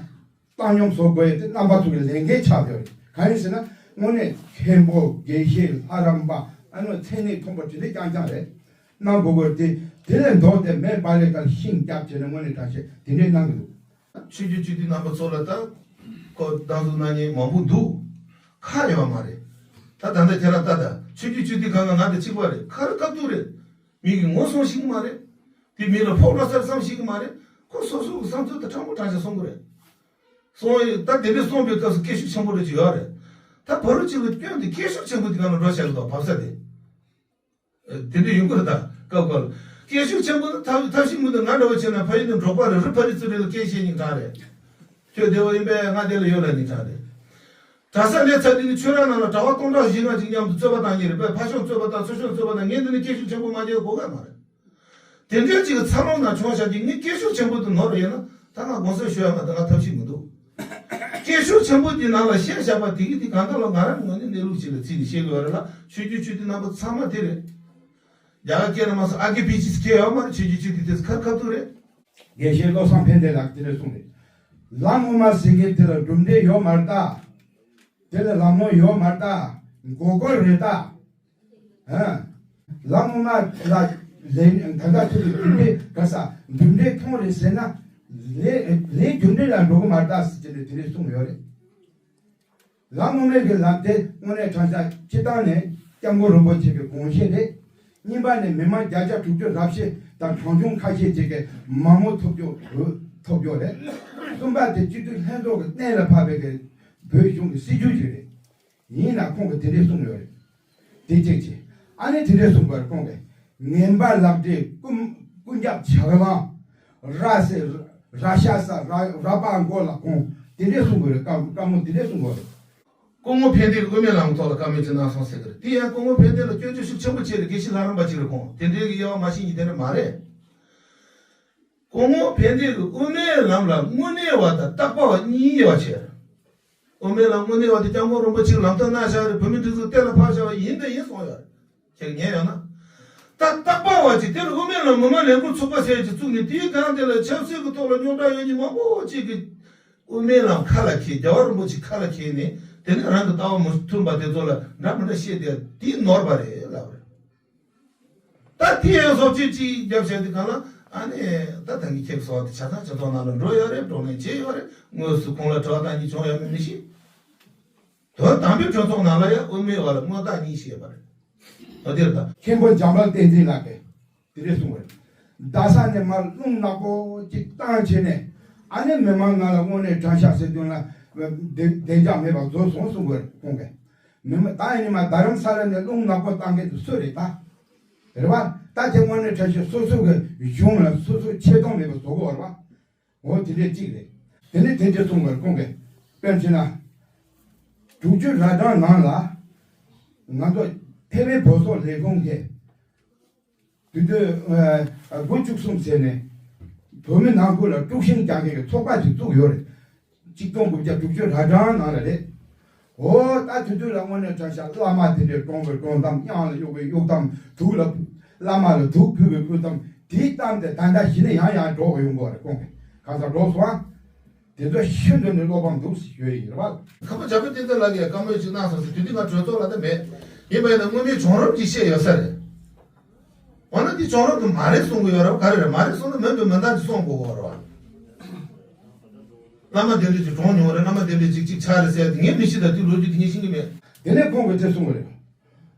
བཏང་སྙོམས་བཟོ་དགོས་ཡས་དེ་རྣམ་པ་ཚོ་གི་ལས་འགན་ཆགས་ཡོད་རེད། གང་ཡིན་ཟེར་ན་དངོས་གནས་མཁན་པོ་དགེ་བཤེས་ལྷ་རམས་པ་ཨ་ནི་མཚན་གནས་མཐོན་པོ་དེ་འདྲ་རྐྱང་རྐྱང་རེད། གནང་དགོས་དགོས་དེ་དེ་ལས་ལྡོག་སྟེ་མེ་འབར་བའི་ཁར་ཤིང་བརྒྱབ་བྱས་ནས་དངོས་གནས་དྲང་བཞག་དེ་འདྲས་གནང་གི་འདུག་ཆོས་བརྒྱུད་སྤྱི་འཐུས་རྣམ་པ་ཚོ་ལ་ད་ཁོ་བདག་འཛུགས་གནང་མཁན་མང་པོ་འདུག་ཁག་ཡོད་མ་རེད། ད་ད་ལྟ་ཁྱེད་རང་ལྟ་ད་ཆོས་བརྒྱུད་སྤྱི་འཐུས་གང་ག་ང་དང་གཅིག་པ་རེད། ཁ་རི་ཁ་ཐུག་རེད། མི་གི་ངོ་སྲུང་ཤེས་ཀྱི་མ་རེད། དེ་མི་ལ་ཕོག་འགྲོ་ས་རེད་བསམ་ཤེས་ཀྱི་མ་རེད། ཁོ་སོ་སོ་གི་བསམ་ཚུལ་དེ་དྲང་པོ་དྲང་བཞག་གསུང་གི་རེད། སོང་ཡི་ད་དེ་འདྲས་གསུངས་པའི་སྐབས་སུ་སྐད་ཤུགས་ཆེན་པོ་རེ་ཅིག་ཡོད་རེད། ད་བར་རུ་གཅིག་ལ་སྐྱོན་དེ་སྐད་ཤུགས་ཆེན་པོ་དེ་ག་ལ་འགྲོ་བྱ་གི་འདུག་བབས་ས་དེ། དེ་འདྲ་ཡོང་གི་རེད་ད་སྐབས་སྐབས་ལ། སྐད་ཤུགས་ཆེན་པོ་ནི་ཐབས་ཐབས་ཤེས་མི་འདུག་ང་འདྲ་བོ་བྱས་ན་ཕ་ཡུལ་ནས་འབྲོག་པ་རེད། རི་ཕ་རི་ཚུར་རེད་ལ་སྐད་བཤད་སྙིང་གྲགས་རེད། ཁྱོད་བདེ་བོ་ཡིན་པས་ང་དེ་ལ་ཡོད་ལ་སྙིང་གྲགས་རེད། གྲྭ་ས་སླེབས་ཚར་དུས་ནི་ཁྱོད་རང་ནང་ལ་གྲྭ་པ་སྟོང་ཕྲག་བཞི་ལྔ་ཅིག་མཉམ་དུ་རྩོད་པ་བཏང་གི་རེད་པས། ཕ་ཤོག་རྩོད་པ་དང་ཚུར་ཤོག་རྩོད་པ་དང་ངས་འདི་ནི་སྐད་ཤུགས་ཆེན་པོ་མ་བརྒྱབ་གོ་ག་མ་རེད། དེ་འདྲའི་ཅིག་གི་འཚར་ལོངས་ནང་བྱུང་བཞག་གི་ངས་སྐད་ཤུགས་ཆེན་པོ་དུ་ནོར་ཡོད་ན་ད་ང་དགོངས་སེལ་ཞུ་ཡ་མ་གཏོགས་ང་ཐབས་ཤེས་མི་འདུག་སྐད་ཤུགས་ཆེན་པོ་དེ་ནང་ལ་བཤད་བཞག་པ་དེ་གི་དེ་གང་ལྟར་ལ་ང་རང་ངོས་ནས་གནས་ལུགས་ཅིག་ལ་བརྩིས་ནས་བཤད་དགོས་རེད་ལ། ཆོས་བརྒྱུད་ཆོས་སྡེ་རྣམ་པ་ཚང་མ་དེ་རེད། རྒྱ་གར་སྐད་ནང་མ་སོང་ཨ་ཀེ་པི་ཅིས་སྐད་ཡོད་མ་རེད། ཆོས་བརྒྱུད་ཆོས་སྡེ་དེ་ཁ་ཁ་ཐུག་རེད། དགེ་བཤེས་བློ་བཟང་ཕན་བདེ་ལགས་དེ་འདྲ་གསུངས་རེད། ལམ་དབུ་མ་ཟེར་མཁན་དེ་ལ་གྲུབ་འབྲས་ཡོད་མ་རེད་ད། དེ་ལ་ལམ་ལྷོང་ཡོད་མ་རེད་ད། མགོ་སྐོར་རེད་ད། ཨ། ལམ་དབུ་མ་ལ་ལས་ད་ལྟ་ཚོད་ཀྱི་གྲུབ་འབྲས་ག་ས་གྲུབ་འབྲས་མཐོང་རེད་ཟེར་ན། ལས་ལས་རྒྱུ་འབྲས་ལ་འགྲོ་གི་མ་རེད་ད་ཟེར་ནས་དེ་འདྲ་གསུངས་ཡོད་རེད། ལམ་དབུ་མའི་གི་ལམ་དེ་དངོས་གནས་དྲང་བཞག་སྤྱི་བཏང་ནས་སྐྱབས་མགོན་རིན་པོ་ཆེ་གི་དགོངས་བཞེད་རེད། གཉིས་པ་ནས་མི་མང་བརྒྱ་ཆ་དྲུག་ཅུ་རབ་ཤེས་ དང་གྲངས་ཆུང་ཁ་ཤས་ཅིག་གིས་མང་མོས་ཐོབ་རྒྱུ་ཐོབ་རྒྱུ་རེད། གསུམ་པ་དེ་སྤྱི་འཐུས་ལྷན་ཚོགས་ཀྱི་གཏན་ལ་ཕབ་པའི་གི་བོད་གཞུང་གི་སྲིད་ཇུས་ཅིག་རེད། ཡིན་ན་ཁོང་གིས་དེ་འདྲས་གསུངས་ཡོད་རེད། དེ་གཅིག་བྱས། ཨ་ནི་དེ་འདྲས་གསུངས་པར་ཁོང་གིས་ངན་པ་ལག་སྦྲེལ་རྐུན་རྐུན་རྒྱབ་ཇག་ལང་། ར་སེ་ར་ཤ་ཟ་ར་ར་པ་མགོ་ལ་གོང་དེ་འདྲས་གསུངས་དགོས་རེད། བཀའ་བཀའ་མོལ་དེ་འདྲས་གསུངས་དགོས་རེད། སྐུ་ངོ་ཕན་བདེ་གིས་དབུ་མའི་ལམ་ཐོག་ལ་བཀའ་མོལ་ཅིག་གནང་སོང་ཟེར་གི་རེད། དེ་ཡང་སྐུ་ངོ་ཕན་བདེ་ལ་སྐྱོན་བརྗོད་ཤུགས་ཆེན་པོ་བྱས་རེད། དགེ་བཤེས་ལྷ་རམས་པ་ཅིག་རེད། ཁོང་དེ་འདྲའི་གི་དབྱེ་བ་མ་ཤེས་མཁན་དེ་འདྲ་མ་རེད། སྐུ་ངོ་ཕན་བདེ་གིས་དབུ་མའི་ལམ་ལ་དངོས་གནས་པ་དང་རྟག་པ་བ་གཉིས་དབྱེ་བ་ཕྱེ། དབུ་མའི་ལམ་དངོས་གནས་པ་དེ་སྐྱབས་མགོན་རིན་པོ་ཆེས་ལམ་སྟོན་གནང་བཞག་རེད། བོད་མིའི་སྒྲིག་འཛུགས་གཏན་ལ་ཕབ་བཞག་པ་ཡིན་དང་ཡིན་གསུངས་ཡོད་རེད། ཁྱེད་ཉན་ཡོད་ན། ད་རྟག་པ་བ་ཅིག་དེ་ལ་དབུ་མའི་ལམ་མི་མང་ལས་འགུལ་ཚོགས་པ་ཟེར་ཅིག་བཙུགས་ནས་དེའི་སྒང་དེ་ལ་ཆབ་སྲིད་ཀྱི་ཐོག་ལ་རྙོག་དྲ་ཡོད་མཁན་མང་པོ་ཅིག་གིས་དབུ་མའི་ལམ་ཁ་ལ་འཁྱེར། རྒྱལ་བ་རིན་པོ་ཆེ་ཁ་ལ་འཁྱེར་ནས་དེ་ནས་རང་གི་ལྟ་བ་མི་མཐུན་པ་དེ་ཚོ་ལ་འདྲ་མི་འདྲ་བཤད་དེ་དེ་ནོར་བ་རེད་ལབ་རེད། ད་དེ་ཡང་བཟོ་བཅོས་ཅིག་བརྒྱབ་བྱས་དེ་གང་ལ་ཨ་ནི་ད་ད་གིན་ཁྱེད་ཚོ་དེ་ཆ་ཚང་ཆ་ཚང་ནང་ལ་འགྲོ་ཡོད་རེད། བགྲོ་གླེང་བྱས་ཡོད་རེད། དངོས་སུ་ཁོང་ལ་དྲི་བ་བཏང་རྒྱུ་བྱུང་ཡོད་མེད་མི་ཤེས། དོན་དམ་པའི་གྲོས་ཚོགས་ནང་ལ་ཡང་དབུ་མའི་བར་ལ་དངོས་བདག་གཉིས་བཤད་པ་རེད། ཨོ་དེ་རེད་ད། མཁན་པོ་འཇམ་དཔལ་བསྟན་འཛིན་ལགས་ཀྱིས་དེ་འདྲས་གསུངས་པ་རེད། རྡ་ས་ནས་མར་རླུང་ནག་པོ་ཅིག་བཏང་བྱས་ནས་ཨ་ནི་མི་མང་ནང་ལ་དངོས་གནས་དྲང་བཞག་ཟེར་དོན་ལ་བདེ་བདེ་འཇགས་མེད་པ་བཟོས་སོང་གསུངས་པ་རེད་ཁོང་གིས། མི་མ་ད་ཡིན་ནི་མ་རྡ་རམ་ས་ལ་ནས་རླུང་ནག་པོ་བཏང་མཁན་དེ་སུ་རེད་ད། རེད་བ། ད་དེ་དངོས་གནས་དྲང་བཞག་སོ་སོ་གི་གཞུང་ལ་སོ་སོ་ཆེ་མཐོང་མེད་པ་བཟོ་གི་ཡོད་རེད་བ། འོ་དེ་འདྲས་གཅིག་རེད། དེ་ནས་དེ་འདྲས་གསུངས་པར་ཁོང་གིས་དཔེར་བྱས་ན། དྲུག་ཅུ་ར་གྲངས་ནང་ལ་ང་ཚོ་ཐེ་བའི་བོད་སོག་ལས་ཁུངས་ཀྱིས་དུས་ཚོད་དགུ་བཅུ་གསུམ་ཟེར་ནས་བོད་མི་ནང་ཁུལ་ལ་དཀྲུག་ཤིང་རྒྱག་མཁན་གྱི་ཚོགས་པ་ཞིག་བཙུགས་ཡོད་རེད། ཆིག་སྟོང་དགུ་བརྒྱ་དྲུག་ཅུ་ར་གྲངས་ནང་ལ་རེད། འོ་ད་དེ་དུས་ལ་དངོས་གནས་དྲང་བཞག་བླ་མ་དེ་འདྲའི་བཀྲོངས་པའི་བཀྲོངས་གཏམ། གཡང་ལ་གཡོགས་པའི་གཡོགས་གཏམ། དུག་ལ་བླ་མ་ལ་དུག་ཕུལ་བའི་ཕུལ་གཏམ། དེའི་གཏམ་དེ་ད་ལྟ་གཞི་ནས་ཡང་ཡང་སྒྲོག་ཡོང་གི་རེད་ཁོང་གིས། གང་ཟག་སྒྲོག་སོང་ཨ། དེ་ཚོ་ཤིན་ཏུ་ནས་བློ་ཕམ་འདུག་ཞུ་ཡི་རེད་བ། ཁ་པ་བྱ་པོ་བསྟན་འཛིན་ལགས་ཀྱིས་བཀའ་མོལ་ཅིག་གནང་སོང་ཟེར། དེ་དུས་ང་གྲོས་ཚོགས་ལ་ད་མེད། ཡིན་པ་ཡིན་ན་དངོས་གནས་བྱུང་རབས་ཅིག་བཤད་ཡོད་ས་རེད། འོ་ན་འདི་བྱུང་རབས་དེ་མ་རེད་གསུང་གི་ཡོད་རེད་བ། ག་རེ་རེད། མ་རེད་གསུང་ན་མིན་པའི་མིན་བརྡ་ཅིག་གསུང་དགོས་ཀྱི་ཡོད་རེད་བ། བླ་མ་དེ་འདྲས་ཅིག་གྲོངས་མྱོང་རེད། བླ་མ་དེ་འདྲས་ཅིག་ཅིག་ཆགས་རེད་ཟེར་ཏེ་ངས་མི་ཤེས། ད་དེ་ལོ་རྒྱུས་དེ་ངས་ཤེས་ཀྱི་མེད། དེ་ནས་ཁོང་གིས་དེ་གསུངས་པ་རེད།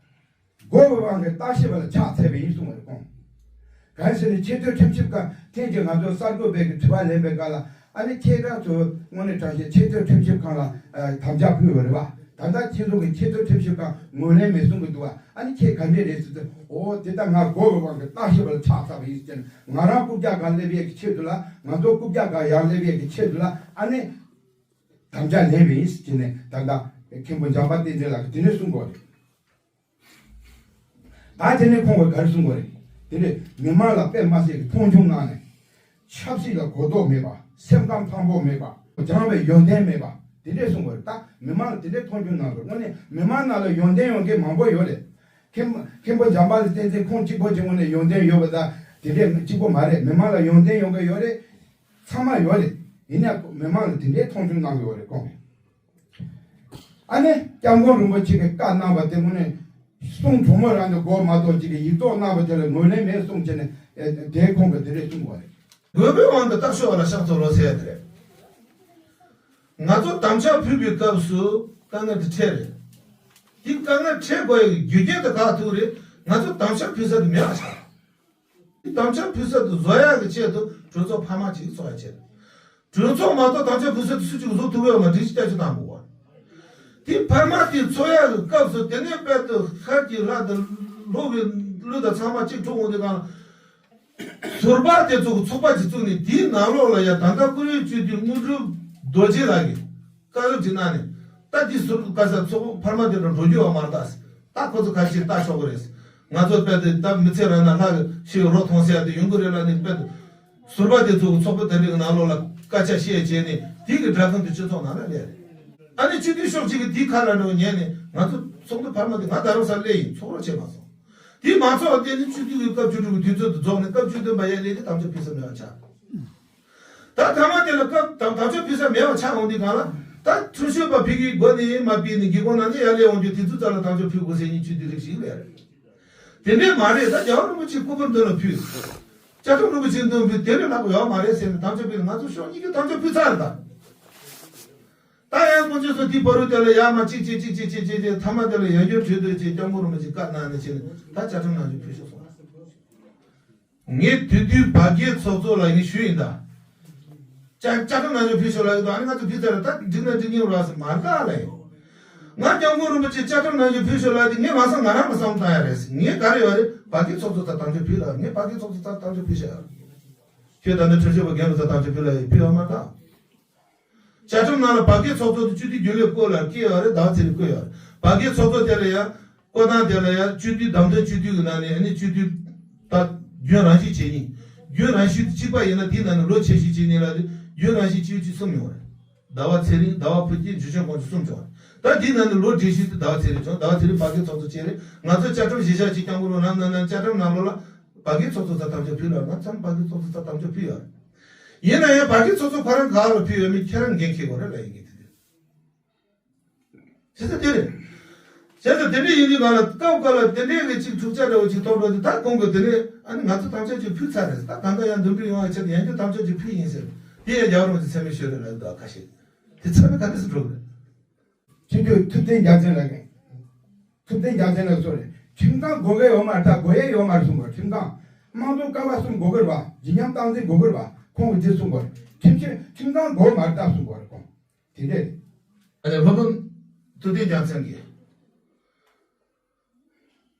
འགོ་བའི་དབང་གིས་བརྟག་ཞིབ་པ་ལ་ཕྱག་འཚལ་བ་ཡིན་གསུངས་པ་རེད་ཁོང་། གང་ཟེར་ན་ཆེས་མཐོའི་ཁྲིམས་ཞིབ་ཁང་ཐེངས་གཅིག་ང་ཚོ་གསར་འགོད་པའི་གི་དྲི་བ་ལེན་པའི་སྐབས་ལ་ཨ་ནི་ཁྱེད་རང་ཚོ་དངོས་གནས་དྲང་བཞག་ཆེས་མཐོའི་ཁྲིམས་ཞིབ་ཁང་ལ་དམ་བཅའ་ཕུལ་བ་རེད་བ། ད་ལྟ་ཁྱེད་ཚོ་གི་ཆེས་མཐོའི་ཁྲིམས་ཞིབ་ཁང་ངོས་ལེན་མེད་གསུང་གི་འདུག་བ། ཨ་ནི་ཁྱེད་ག་འདྲས་རེད་ཟེར་ཏེ། འོ་དེ་ལྟར་ང་འགོ་བའི་དབང་གིས་བརྟག་ཞིབ་པ་ལ་ཕྱག་འཚལ་བ་ཡིན་ཟེར་ནས་ང་རང་རྐུབ་བཀྱག་སྒང་སླེབས་ཡས་ཀྱི་ཆེད་དུ་ལ། ང་ཚོ་རྐུབ་བཀྱག་སྒང་ཡར་སླེབས་ཡས་ཀྱི་ཆེད་དུ་ལ་ཨ་ནི། དམ་བཅའ་ལེན་པ་ཡིན་ཟེར་ནས་ད་ལྟ་མཁན་པོ་འཇམ་དཔལ་བསྟན་འཛིན་ལགས་ཀྱིས་དེ་འདྲས་གསུང་གི་ཡོད་རེད། ད་དེ་ནས་ཁོང་གིས་ག་རེ་གསུང་གི་ཡོད་རེད། དེ་ནས་མི་མང་ལ་དཔེ་མ་སྲིད་ཀྱི་མཐོང་ཆུང་གནང་ནས། ཆབ་སྲིད་ལ་གོ་རྟོགས་མེད་པ། སེམས་ཁམས་ཕངས་པོ་མེད་པ། སྦྱངས་པའི་ཡོན་ཏན་མེད་པ། དེ་འདྲས་གསུང་གི་ཡོད་རེད། ད་མི་མང་ལ་དེ་འདྲས་མཐོང་ཆུང་གནང་དགོས། དངོས་གནས་མི་མང་ནང་ལ་ཡོན་ཏན་ཡོད་མཁན་མང་པོ་ཡོད་རེད། མཁན་མཁན་པོ་འཇམ་དཔལ་བསྟན་འཛིན་ཁོང་གཅིག་པོ་གཅིག་པོ་ནས་ཡོན་ཏན་ཡོད་པ་དང་དེ་འདྲས་གཅིག་པོ་མ་རེད། མི་མང་ལ་ཡོན་ཏན་ཡོད་མཁན་ཡོད་རེད། ཚང་མ་ཡོད་རེད། ཡིན་ན་མི་མང་ལ་དེ་འདྲའི་མཐོང་ཆུང་གནང་གི་ཡོད་རེད་ཁོང་གིས། ཨ་ནི་སྐྱབས་མགོན་རིན་པོ་ཆེ་གིས་བཀའ་གནང་བ་དེ་དངོས་གནས་གསུང་གྲོགས་མོ་རང་ནས་གོ་མ་གཏོགས་ཅིག་གིས་ཡིག་ཐོག་གནང་བ་དེ་ལ་ངོས་ལེན་མེད་གསུངས་བྱས་ནས་ཨེ་དེ་ཁོང་གིས་དེ་འདྲས་གསུངས་པ་རེད། དགོས་པའི་དབང་དུ་རྟགས་ཤོར་བ་ལ་ཕྱག་འཚལ་ལོ་ཟེར་ཡ་དེ་རེད། ང་ཚོ་དམ་བཅའ་ཕུལ་བའི་སྐབས་སུ་དཀའ་ངལ་དེ་འཕྲད་རེད། དེ་དཀའ་ངལ་འཕྲད་དགོས་ཡ་གི་རྒྱུ་རྐྱེན་དེ་ག་ཐུག་རེད། ང་ཚོ་དམ་བཅའ་ཕུལ་ས་དེ་མེད་པ་ཆགས། དམ་བཅའ་ཕུལ་ས་དེ་བཟོ་ཡག་གི་ཆེད་དུ་གྲོས་ཚོགས་འཕར་མ་གཅིག་ཚོགས་ཡག་ཆེད། གྲོས་ཚོགས་མ་གཏོགས་དམ་བཅའ་ཕུལ་ས་དེ་སུ་གཅིག་བཟོ་ཐུབ་ཡོད་མ་རེད། སྒྲིག་གཞི་བསྐྱར་བཅོས་གཏང་དགོས་པ། དེ་འཕར་མ་དེ་ཚོགས་ཡག་གི་སྐབས་སུ་དེ་ནས་དཔལ་དུ་ཤར་གྱི་ལྷ་དང་ལྷོ་གི་ཀླུ་དང་ཚང་མ་གཅིག་འཁྲུག་འོང་དུས་སྒང་ལ། ཟུར་པ་དེ་ཚོ་གི་ཚོགས་པ་གཅིག་བཙུགས་ནས་དེའི་ནང་ལོགས་ལ་ཡ་ད་ལྟ་བཀུར་འོས་སྤྱི་འཐུས་དངོས་གྲུབ་རྡོ་རྗེ་ལགས་ཀྱིས། བཀའ་སློབ་ཅིག་གནང་ནས། ད་འདི་ཟུར་དུ་བཀའ་ཤག་ཚོགས་འཕར་མ་དེ་འདྲ་འགྲོ་རྒྱུ་ཡོད་མ་རེད་ད། ད་ཁོ་ཚོ་ཁ་ཤས་ལྟ་ཆོག་གི་རེད། ང་ཚོ་དཔེ་དེ་ད་མི་ཚེ་རང་ན་ལྷ་གི་ཤི་རོ་མཐོང་ཟེར་ཡ་དེ་ཡོང་གི་རེད་ལབ་ནས། དཔེ་དེ་ཟུར་པ་དེ་ཚོ་གི་ཚོགས་པ་དེ་འདྲ་གི་ནང་ལོགས་ལ་སྐད་ཆ་བཤད་བྱས་ནས་དེ་གི་སྒྲ་ཁང་དུ་སྤྱི་ཚོགས་ནང་ལ་སླེབས་རེད། ཨ་ནི་སྤྱི་འཐུས་ཤོག་གཅིག་གི་དེའི་ཁ་ལ་འགྲོ་ཉན་ནས། ང་ཚོ་ཚོགས་འདུ་འཕར་མ་དེ་ང་རྡ་རམ་ས་ལ་སླེབས་ཡིན། ཚོགས་རོགས་བྱས་མ་སོང་། དེ་མ་ཚོགས་དེ་ནི་སྤྱི་འཐུས་ཀྱི་སྐབས་བཅུ་དྲུག་གི་དུས་ཚོད་དུ་རྫོགས་ནས་སྐབས་བཅུ་བདུན་པ་ཡར་སླེབས་ཏེ་དམ་བཅའ་ཕུལ་ས་མེད་པ་ཆགས། ད་ཐ་མ་དེ་ལ་སྐབས་དམ་དམ་བཅའ་ཕུལ་ས་མེད་པ་ཆགས་འོང་དུས་སྒང་ལ། ད་ཁྲིམས་ཞིབ་པ་ཕ་གིའི་སྒོ་ནས་མ་ཕུལ་ནས་སྒེའུ་ཁུང་ནང་ནས་ཡར་སླེབས་འོང་དུས་དེ་ཚོའི་རྩ་ལ་དམ་བཅའ་ཕུལ་དགོས་ཟེར་མཁན་སྤྱི་འཐུས་རིགས་ཤིག་ལ་རེད། དེ་འདྲས་མ་རེད། ད་རྒྱལ་བ་རིན་པོ་ཆེའི་སྐུ་པར་མདུན་ལ་ཕུལ། བཅའ་ཁྲིམས་རིན་པོ་ཆེའི་མདུན་ཕུལ། དེ་ལས་ལྷག་པ་ཡོད་མ་རེད་ཟེར་ནས་དམ་བཅའ་ཕུལ་ནས་ང་ཚོ་ཕྱོགས་གཉིས་ཀྱིས་དམ་བཅའ་ཕུལ་ཚར་རེད་ད། ད་ཡང་དཀོན་མཆོག་གསུམ་དེའི་བར་དུ་དེ་ལ་ཡར་མར་གཅིག་བྱས་གཅིག་བྱས་གཅིག་བྱས་བྱས། ཐ་མ་དེ་ལ་ཡར་རྒྱས་གྲོས་བསྡུར་བྱས། སྐྱབས་མགོན་རིན་པོ་ཆེས་བཀའ་གནང་ནས་བྱས་ནས་ད་བཅའ་ཁྲིམས་ནང་བཞིན་ཕུལ་ཤོག་གསུངས། ངས་དེ་དུས་བར་བརྒལ་ཚོགས་གཙོ་ལ་ངས་ཞུས་ཡིན་ད། བཅའ་བཅའ་ཁྲིམས་ནང་བཞིན་ཕུལ་ཤོག་ལབ་ཡོད་དོ། ཨ་ནི་ང་ཚོ་ཕུལ་ཚར་རེད། ད་འགྲིག་ན་འགྲིག་ཉེ་ར་ཟེར་མ་རེད་ད་ལབ་ཡོད། ང་སྐྱབས་མགོན་རིན་པོ་ཆེ་བཅའ་ཁྲིམས་ནང་བཞིན་ཕུལ་ཤོག་ལབ་དེ་ངས་ང་སང་ང་རང་ལ་བསམ་བཏང་ཡ་རེད། ངས་ག་རེ་ཡོད་རེད། བར་བརྒལ་ཚོགས་གཙོ་ཚ་དམ་བཅའ་ཕུལ་ལ། ངས་བར་བརྒལ་ཚོགས་གཙོ་ཚ་དམ་བཅའ་ཕུལ་ཤག་ཡ། ཁྱོད་ད་ནི་ཁྲིམས་ཞིབ་པ་རྒན་ལགས་ཚ་དམ་བཅའ་ཕུལ་ལ་ཡ་ཕུལ་ཡོད་མ་རེད་ད། བཅའ་ཁྲིམས་ནང་ལ་བར་བརྒལ་ཚོགས་གཙོ་དེ་སྤྱི་འཐུས་རྒྱུན་ལས་བསྐོ་ལ་བསྐོས་ཡོད་རེད། ཟླ་བ་ཚེ་རིང་བསྐོས་ཡོད་རེད། བར་བརྒལ་ཚོགས་གཙོ་དེ་ལ་ཡ། བསྐོ་སྟངས་དེ་ལ་ཡ་སྤྱི་འཐུས་བདམས་ཐོན་སྤྱི་འཐུས་ཀྱི་ནང་ནས་ཨ་ནི་སྤྱི་འཐུས་ད་རྒྱུན་རང་བཞིན་བྱེད་ཉིན། རྒྱུན་རང་བཞིན་གཅིག་པ་ཡིན་ན་དེའི་ནང་ནས་ལོ་ཆེ་ཤོས་བྱེད་ཉིན་ལ་རྒྱུན་རང་བཞིན་གཅིག་གཅིག་གསུམ་ཡོང་བ་རེད། ཟླ་བ་ཚེ་རིང་། ཟླ་བ་ཕུར་སྐྱིད། འཇུ་ཆེན་དཀོན་མཆོག་གསུམ་བྱུང་བ་རེད། ད་དེའི་ནང་ནས་ལོ་བགྲེས་ཤོས་དེ་ཟླ་བ་ཚེ་རིང་བྱུང་། ཟླ་བ་ཚེ་རིང་བར་བརྒལ་ཚོགས་གཙོ་བྱས་རེད། ང་ཚོ་བཅའ་ཁྲིམས་གཞི་བཞག་ཅིག་སྐྱབས་མགོན་རིན་པོ་ཆེ་ནང་ནང་བཅའ་ཁྲིམས་ནང་ལོགས་ལ་བར་བརྒལ་ཚོགས་གཙོ་ཚ་དམ་བཅའ་ཕུལ་ཡོད་རེད། ང་ཚོ་བར་བརྒལ་ཚོགས་གཙོ་ཚ་དམ་བཅའ་ཕུལ་ཡོད་རེད། ཡིན་ན་ཡང་བར་བརྒལ་ཚོགས་གཙོ་ཁོ་རང་ག་ལ་ཕུལ་ཡོད་མེད་ཁྱེད་རང་འགན་འཁྱེར་དགོས་རེད་ལབ་ཡིན་གྱི་དེ་དེ། བྱས་ཙང་དེ་རེད། བྱས་ཙང་དེ་འདྲ་ཡིན་དུས་གང་ལ་སྐབས་འགའ་ལ་དེ་འདྲའི་གི་ཅིག་འཁྲུག་ཆ་འདྲ་བོ་ཅིག་ཐོག་འགྲོ་དུས་ད་ཁོང་གིས་དེ་ནས་ཨ་ནི་ང་ཚོ་དམ་བཅའ་ཅིག་ཕུལ་ཚར་རེད། ད་གང་ག་ཡང་འདུམ་འགྲིག་ཡོང་བའི་ཆེད་དུ་ཡང་བསྐྱར་དམ་བཅའ་ཅིག་ཕུལ་ཡིན་ཟེར། དེ་ཡང་རྒྱལ་བ་རིན་པོ་ཆེ་མཚན་སྨད་ཤོར་རེད་ལབ་འདུག་ཁ་ཤས། དེ་མཚན་སྨད་ག་འདྲ་སེ་འགྲོ་གི་རེད། སྤྱི་འཐུས་ཐུབ་བསྟན་རྒྱལ་མཚན་ལགས་ཀྱིས། ཐུབ་བསྟན་རྒྱལ་མཚན་ལགས་སོ་རེད། ཁྲིམས་ཁང་དགོས་གལ་ཡོད་མ་རེད་ད། དགོས་ཡས་ཡོད་མ་རེད་གསུངས་པ་རེད། ཁྲིམས་ཁང་། དམངས་གཙོ་ཀ་བ་གསུམ་དགོས་གི་རེད་པ། བརྗིད་ཉམས་སྟངས་འཛིན་དགོས་གི་རེད་པ། ཁོང་གིས་འདི་གསུངས་པ་རེད། ཁྲིམས་ཁྲིམས་ཁྲིམས་ཁང་དགོས་མ་རེད་ད་གསུངས་པ་རེད་ཁོང་། དེ་འདྲས་རེད། ཨ་ནི་སློབ་དཔོན་ཐུབ་བསྟན་རྒྱལ་མཚན་གྱིས།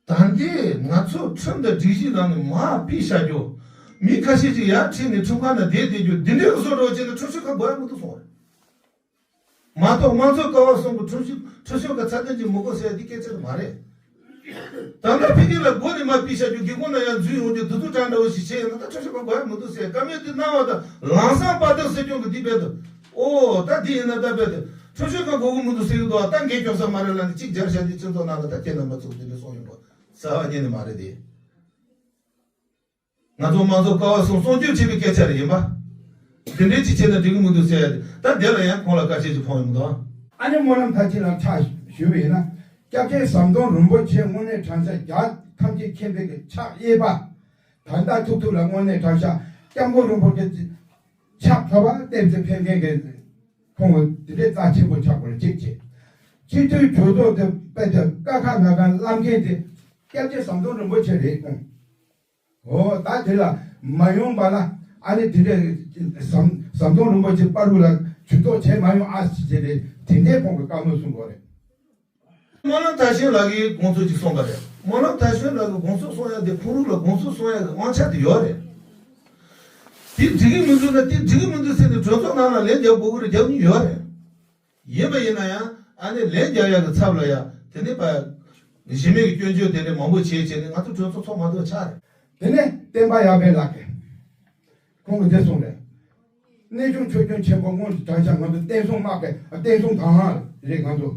ད་འདི་ང་ཚོ་ཁྲིམས་དང་སྒྲིག་གཞིའི་ནང་ནས་མར་ཕུད་བཞག་རྒྱུ། མི་ཁ་ཤས་ཅིག་ཡར་ཁྲིད་ནས་ཁྲིམས་ཁང་ནང་བསྡད་བསྡད་རྒྱུ་འདི་འདྲའི་བཟོ་འདྲ་བྱས་ན་ཁྲིམས་ཞིབ་ཁང་དགོས་ཡ་མི་འདུག་གསུངས་པ་རེད། མ་གཏོགས་དམངས་གཙོ་ཀ་བ་གསུམ་གྱི་ཁྲིམས་ཞིབ་ཁྲིམས་ཞིབ་ཁང་ཚད་ལྡན་ཅིག་མི་དགོས་ཟེར་ཡ་འདི་སྐད་ཆ་རེད་མ་རེད། ད་ལྟ་ཕ་གི་ལ་སྒོ་ནས་མར་ཕུད་བཞག་རྒྱུ། སྒེའུ་ཁུང་ནང་ཡར་འཛུལ་ཡོང་རྒྱུ། དུ་དུ་གྲ་འདྲ་བོ་ཞིག་བྱས་ཡོད་ན་ད་ཁྲིམས་ཞིབ་ཁང་དགོས་ཡ་མི་འདུག་ཟེར། བཀའ་མོལ་དེ་གནང་བ་དང་ལམ་སང་དཔའ་ཐང་སྲིད་སྐྱོང་གི་འདི་བས་དུ། ཨོ་ད་འདི་ཡིན་ན་ད་བས་དུ་ཁྲིམས་ཞིབ་ཁང་དགོས་ཀྱི་མི་འདུག་ཟེར་གྱི་འདུག་ད་འགན་སྐྱོབ་ས་མ་རེད་ལབ་ནས་གཅིག་སྦྱར་བཞག་དུས་སྤྱི་ཚོགས་ནང་ལ་ད་ཁྱེད་རྣམ་པ་ཚོ་འདི་འདྲ་གསུངས་ཡོང་པ་གསལ་བ་རྙེད་ནི་མ་རེད་དེ། ང་ཚོ་དམངས་གཙོ་ཀ་བ་གསུམ་སྲུང་སྐྱོབ་བྱེད་པའི་སྐད་ཆ་རེད་ཡིན་པ། དེ་འདྲའི་ཅིག་བྱས་ན་འགྲིག་གི་མི་འདུག་ཟེར་ཡ་རེད། ད་དེ་ལ་ཡང་ཁོང་ལ་བཀའ་ཆད་ཅིག་ཕོག་ཡོང་གི་འདུག་ཨ་ནི་སྨོན་ལམ་མཐར་ཕྱིན་ལ་ཕྱག་ཞུས་པ་ཡིན་ན། སྐྱབས་རྗེ་ཟམ་གདོང་རིན་པོ་ཆེ་དངོས་གནས་དྲང་གནས་རྒྱ་ཐམས་ཅད་མཁྱེན་པའི་གི་ཕྱག་གཡས་པ། ད་ལྟ་ཐུག་ཐུག་ལ་དངོས་གནས་དྲང་གནས་སྐྱབས་མགོན་རིན་པོ་ཆེ་ཕྱག་ཕ་བ་བསྟན་འཛིན་འཕེལ་མཁན་གི་ཁོང་དེ་འདྲའི་རྩ་ཆེན་པོ་ཆགས་པར་གཅིག་བྱས། སྤྱི་འཐུས་གྲོས་ཚོགས་དེ་དཔེ་དེ་ཀ་ཁ་ང་ག་བླ་མཁན་དེ་སྐྱབས་རྗེ་ཟམ་གདོང་རིན་པོ་ཆེ་རེད་ཁོང་། འོ་ད་དེ་ལ་མ་ཡོང་པ་ལ་ཨ་ནི་དེ་འདྲའི་ཟམ་ཟམ་གདོང་རིན་པོ་ཆེ་པ་རུ་ལ་ཇུས་གཏོགས་བྱས་མ་ཡོང་ཨ་ཟེར་བྱས་ཏེ་དེ་འདྲའི་ཁོང་གི་བཀའ་མོལ་གསུང་དགོས་རེད། སྨོན་ལམ་མཐར་ཕྱིན་ལགས་ཀྱིས་དགོངས་ཚུལ་ཅིག་གསུངས་པ་རེད། སྨོན་ལམ་མཐར་ཕྱིན་ལགས་ཀྱིས་དགོངས་ཚུལ་གསུང་ཡ་དེ་ཁོང་རང་ལ་དགོངས་ཚུལ་གསུང་ཡ་གི་དབང་ཆ་དེ་ཡོད་རེད། དེ་འགྲིག་གི་མི་འདུག་ན་དེ་འགྲིག་གི་མི་འདུག་ཟེར་ནས་གྲོས་ཚོགས་ནང་ལ་ལན་རྒྱག་དགོས་ཀྱི་རེད། རྒྱག་མྱོང་ཡོད་རེད། ཡིན་པ་ཡིན་ན་ཡང་ཨ་ནི་ལན་རྒྱག་ཡ་གི་ཚབ་ལ་ཡ་དེ་ནས་པ། གཞི་མེད་ཀྱི་སྐྱོན་བརྗོད་དེ་འདྲ་མང་པོ་བྱས་བྱས་ནས་ང་ཚོ་གྲོས་ཚོགས་ཚོགས་མ་ཐུབ་ཆགས་རེད། དེ་ནས་བསྟན་པ་ཡར་འཕེལ་ལགས་ཀྱིས་ཁོང་གིས་འདི་གསུངས་རེད། གནས་ཆུང་ཆོས་སྐྱོང་ཆེན་པོ་སྔོན་དུ་དྲངས་ཤག་ང་ཚོ་བསྟན་སྲུང་དམག་གི་བསྟན་སྲུང་དང་བླངས་རེད། ང་ཚོ་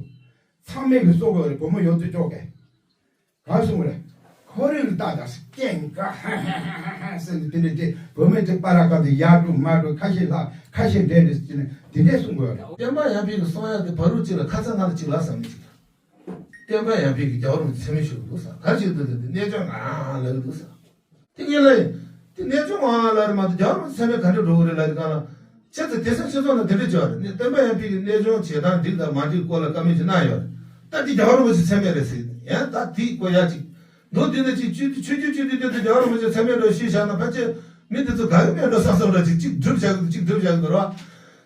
ཚང་མས་ཀྱི་གསོ་དགོས་རེད། བུ་མོ་ཡོད་དུ་ཅོག་གི། གང་གསུངས་རེད། ཁོ་རེ་ལ་ལྟ་དང་སྐད་འགག་ཧ་ཧ་ཧ་ཧ་ཟེར་ནས་དེ་འདྲ་དེ་བུད་མེད་དེ་པ་ར་ཀ་དེ་ཡར་འགྲོ་མར་འགྲོ་ཁ་ཤས་ལྷག་ཁ་ཤས་འདྲེན་རེད་ཟེར་ནས་དེ་འདྲས་གསུང་དགོས་རེད། བསྟན་པ་ཡར་འཕེལ་གྱི་གསུང་ཡག་དེ་བར་དུ་གཅིག་ལ་ཁ་ཚ་ང་ལ་གཅིག་ལ་བསམ་མི་གཅིག་དང་། བསྟན་པ་ཡར་འཕེལ་གྱི་རྒྱལ་བ་རིན་པོ་ཆེ་མཚན་སྨད་ཞུ་གི་འདུག་ས། ག་རེ་བྱེད་འདུག་ཟེར་དུས་གནས་སྐྱོང་ང་ལབ་གི་འདུག་ས། དེ་ངས་ལབ་ཡིན། དེ་གནས་སྐྱོང་ང་ལབ་རེད་མ་གཏོགས་རྒྱལ་བ་རིན་པོ་ཆེ་མཚན་སྨད་ག་འདྲས་འགྲོ་གི་རེད་ལབ་དུས་གང་ལ། བྱས་ཙང་དེང་སང་སྤྱི་ཚོགས་ནང་དེ་འདྲས་བྱས་པ་རེད། ནས་བསྟན་པ་ཡར་འཕེལ་གྱི་གནས་སྐྱོང་བྱེད་སྟངས་འགྲིག་དང་མ་འགྲིག་སྐོར་ལ་བཀའ་མོལ་ཅིག་གནང་ཡོད་རེད། ད་འདི་རྒྱལ་བ་རིན་པོ་ཆེ་མཚན་སྨད་རེད་ཟེར་ཡང་ད་དེའི་སྐོར་ཡག་ཅིག་མདོ་འདི་ནས་ཅིག་ཆོས་ཆོས་བརྒྱུད་སྤྱི་འཐུས་དེ་རྒྱལ་བ་རིན་པོ་ཆེ་མཚན་སྨད་འགྲོ་ཞུས་བཞག་ན་ཕལ་ཆེར་མི་འདི་ཚོ་དགའ་གི་མེད་འགྲོ་བསམ་བསམ་འདྲ་ཅིག་གཅིག་སྒྲུབ་བཞག་གི་འདུག་གཅིག་སྒྲུབ་བཞག་གི་འདུག་ར། བྱས་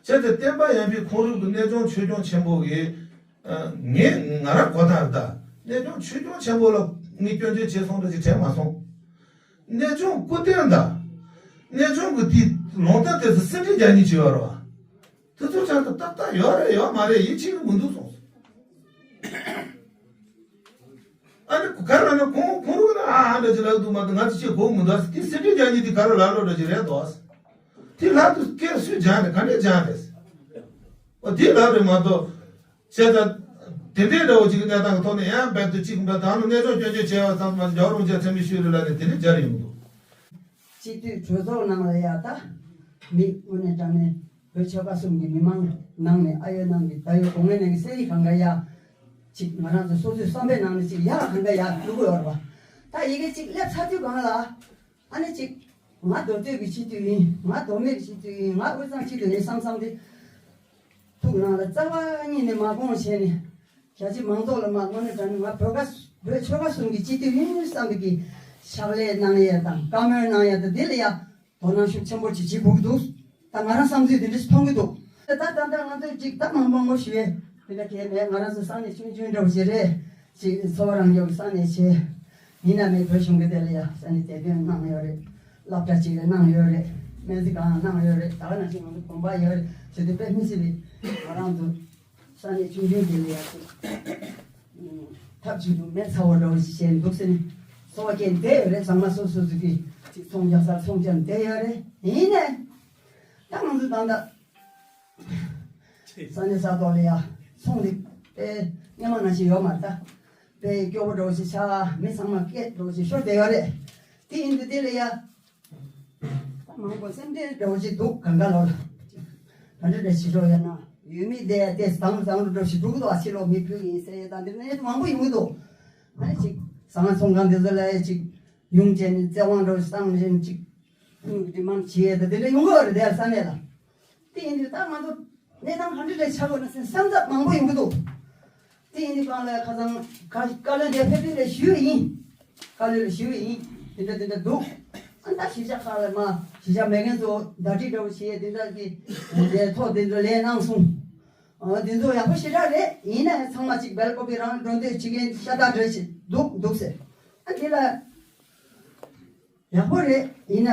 ཙང་བསྟན་པ་ཡར་འཕེལ་ཁོང་རང་གི་གནས་སྐྱོང་ཆོས་སྐྱོང་ཆེན་པོ་གི། ངས་ང་རང་གོ་ཐག་རེད་ད། གནས་སྐྱོང་ཆོས་སྐྱོང་ཆེན་པོ་ལ་ངས་སྐྱོན་བརྗོད་བྱས་སོང་འདྲ་ཅིག་དྲན་མ་སོང་། གནས་སྐྱོང་སྐུ་རྟེན་དང་། གནས་སྐྱོང་གི་དེའི་ལུང་བསྟན་དེ་ཚོ་ཟིན་བྲིས་རྒྱག་མཁན་ཅིག་ཡོད་རེད་བ། དེ་ཚོ་ཆ་ཚང་ཏག་ཏག་ཡོད་རེད་ཡོད་མ་རེད་ཡིད་ཆེས་ཀྱི་མི་འདུག་གསུངས་སོང་། ཨ་ནི་ག་རེ་ལབ་ན་ཁོང་ཁོང་རུ་ན་ཨ་ཨ་འདྲ་ཅིག་ལབ་འདུག་མ་གཏོགས་ང་ཚོ་ཅིག་གོ་མི་འདུག་ཨ་ཟེར། དེ་ཟིན་བྲིས་རྒྱག་མཁན་དེ་ག་རེ་ལབ་ལོ་འདྲ་ཅིག་རེད་འདུག་ཨ་ཟེར། དེ་ལྷག་ཏུ་སྐད་སུས་སྦྱངས་རེད། ག་འདྲས་སྦྱངས་རེད་ཟེར། ཨོ་དེ་ལབ་རེད་མ་གཏོགས། བྱས་ཙང་། དེ་འདྲའི་འདྲ་བོ་ཅིག་གི་གནས་སྟངས་ཀྱི་ཐོག་ནས་ཡང་རྦད་དེ་གཅིག་འབད་དང་ནི་གནས་སྐྱོང་སྐྱོན་བརྗོད་བྱས་པ་ཙམ་མ་ཟད་རྒྱལ་བ་རིན་པོ་ཆེ་མཚན་སྨད་ཞུས་རེད་ལབ་ནས་དེ་འདྲའི་སྦྱར་ཡོང་གི་འདུག་སྤྱི་འཐུས་གྲོས་ཚོགས་ནང་ལ་ཡ་ད། མི་དངོས་གནས་དྲང་གནས་བོད་ཆོལ་ཁ་གསུམ་གྱི་མི་མང་ནང་ནས་ཨ་ཡོད་ནང་གི་ད་ཡོད་གོང་ངན་ནང་གི་སེ་ཡི་གང་ག་ཡ། ཅིག་ང་རང་ཚོ་སོ་སོའི་བསམ་པའི་ནང་ནས་ཅིག་ཡ་གང་ག་ཡ་འགྲོ་གི་ཡོད་རེད་བ། ད་ཡི་གེ་ཅིག་སླེབས་ཚར་དུས་གང་ལ། ཨ་ནི་ཅིག་ང་མདོ་སྟོད་ཀྱི་སྤྱི་འཐུས་ཡིན། ང་མདོ་སྨད་ཀྱི་སྤྱི་འཐུས་ཡིན། ང་དབུས་གཙང་སྤྱི་འཐུས་ཡིན་བསམ་བསམ་དེ། ཐུགས་ནང་ལ་རྩ་བ་ཉིད་ནས་མ་དགོངས་བྱས་ནས། རྒྱ་ཆེ་མང་ཚོགས་ལ་མ་དངོས་གནས་དྲང་གནས་ང་བོད་ཁ་བོད་ཆོལ་ཁ་གསུམ་གྱི་སྤྱི་འཐུས་ཡིན་བསམ་པའི་གི་ ཕྱག་ལས་གནང་ཡས་དང་བཀའ་མོལ་གནང་ཡས་དང་དེ་ལ་ཡ་དོ་སྣང་ཤུགས་ཆེན་པོ་ཅིག་བྱེད་དགོས་ཀྱི་འདུག་ད་ང་རང་བསམ་ཚུལ་དེ་འདྲ་ཞིག་མཐོང་གི་འདུག་ད་ད་ལྟ་ང་ཚོས་ཅིག་ད་མང་པོ་མང་པོ་ཞུ་ཡས་དེ་འདྲ་གལ་མེད། ང་རང་ཚོ་ས་གནས་ཆུང་ཆུང་འདྲ་བོ་ཞིག་རེད། ཅིག་འཚོ་བ་རང་སྐྱོབ་ཀྱི་ས་གནས་ཆེ་ཡིན་ན་མེད། བོད་གཞུང་གི་དེ་ལ་ཡ་ས་གནས་དེ་དོན་གནང་ཡོད་རེད། སློབ་གྲྭ་ཅིག་ལ་གནང་ཡོད་རེད། སྨན་རྩིས་ཁང་གནང་ཡོད་རེད། ད་ག་ནང་བཞིན་ང་ཚོ་དགོན་པ་ཡོད་རེད། བྱས་ཏེ་དཔེ་མི་སྲིད་པའི་ང་རང་ཚོ་ས་གནས་ཆུང་ཆུང་དེ་ལ་ཡ་ཅིག་ཐབས་ཇུས་འདུག་མེད་ཚ་བོ་འདྲ་བོ་ཞིག་བྱས་འདུག་ཟེར་ནས་འཚོ་བ་སྐྱེལ་བསྡད་ཡོད་རེད། ཚང་མ་སོ་སོ་སོ་གི་ཅིག་ཚོང་རྒྱག་སར་ཚོང་རྒྱག་བསྡད་ཡོད་རེད། ཡིན་ནའི་ད་ང་ཚོ་ད་ལྟ་ས་གནས་ས་ཐོག་ལ་ཡ་ཚོང་འདི་དཔེ་སྔོན་མ་ནང་བཞིན་ཡོད་མ་རེད། ད་དཔེ་སྐྱོ་བོ་འདྲ་བོ་ཞིག་ཆགས། མི་ཚང་མ་སྐད་འདྲ་བོ་ཞིག་ཤོར་བསྡད་ཡོད་རེད། དེ་ཡིན་དུས་དེ་ལ་ཡ་ད་མང་པོ་སེམས་ཁྲལ་འདྲ་བོ་ཞིག་འདུག་གང་ག་ལོག་ལ་ག་འདྲ་འདྲ་ཞིག་འགྲོ་ཡོད་ན་ཡུལ་མི་དེ་དེ་བཟང་བཟང་འགྲོ་ཞིག་འདུག་དོ། ཕྱི་ལོགས་མི་ཕུད་ཡིན་ཟེར་ཡས་དང་དེ་ནས་མང་པོ་ཡོང་གི་འདུག་ཨ་ནི་ཅིག་ཟ་ཁང་ཚོང་ཁང་དེ་ཚོ་ལ་ཡ་ཅིག་ཡོང་བྱས་ནས་བཙན་དབང་འདྲ་བོ་བཏང་བྱས་ནས་ཅིག་ཡོང་གི་དེ་མང་བྱེད་ཡས་ད་དེ་འདྲ་ཡོང་གི་ཡོད་རེད། དེ་ས་གནས་ལ་དེ་ཡིན་དུས་ད་ང་ཚོ་གནས་སྟངས་ག་འདྲ་རེ་ཆགས་དགོས་ན་སེམས་འཚབ་མང་པོ་ཡོང་གི་འདུག་དེ་ཡིན་དུས་གང་ལ་ཁ་སང་ཁ་བཀའ་བློན་དེ་ཕེབས་དུས་ལ་ཞུས་པ་ཡིན། བཀའ་བློན་ལ་ཞུས་པ་ཡིན། དེ་འདྲ་དེ་འདྲ་འདུག་ཨ་ད་གཞིས་ཆགས་ཁག་ལ་མ་གཞིས་ཆགས་མེད་མཁན་ཚོ་བརྡ་ཁྲིད་འདྲ་བོ་བྱས་དེ་འདྲ་གི་ལས་ཐོག་དེ་འདྲ་ལས་གནང་སོང་། ཨ་དེ་ཚོ་ཡག་པོ་ཞེ་དྲག་རེད། ཡིན་ན་ཡང་ཚང་མ་ཅིག་སྦེལ་ཀོབ་པི་རང་འགྲོ་འདོད་བྱེད་མཁན་ཤ་སྟག་འདྲ་ཞིག་འདུག་འདུག་ཟེར། ཨ་དེ་ལ། ཡག་པོ་རེད། ཡིན་ན་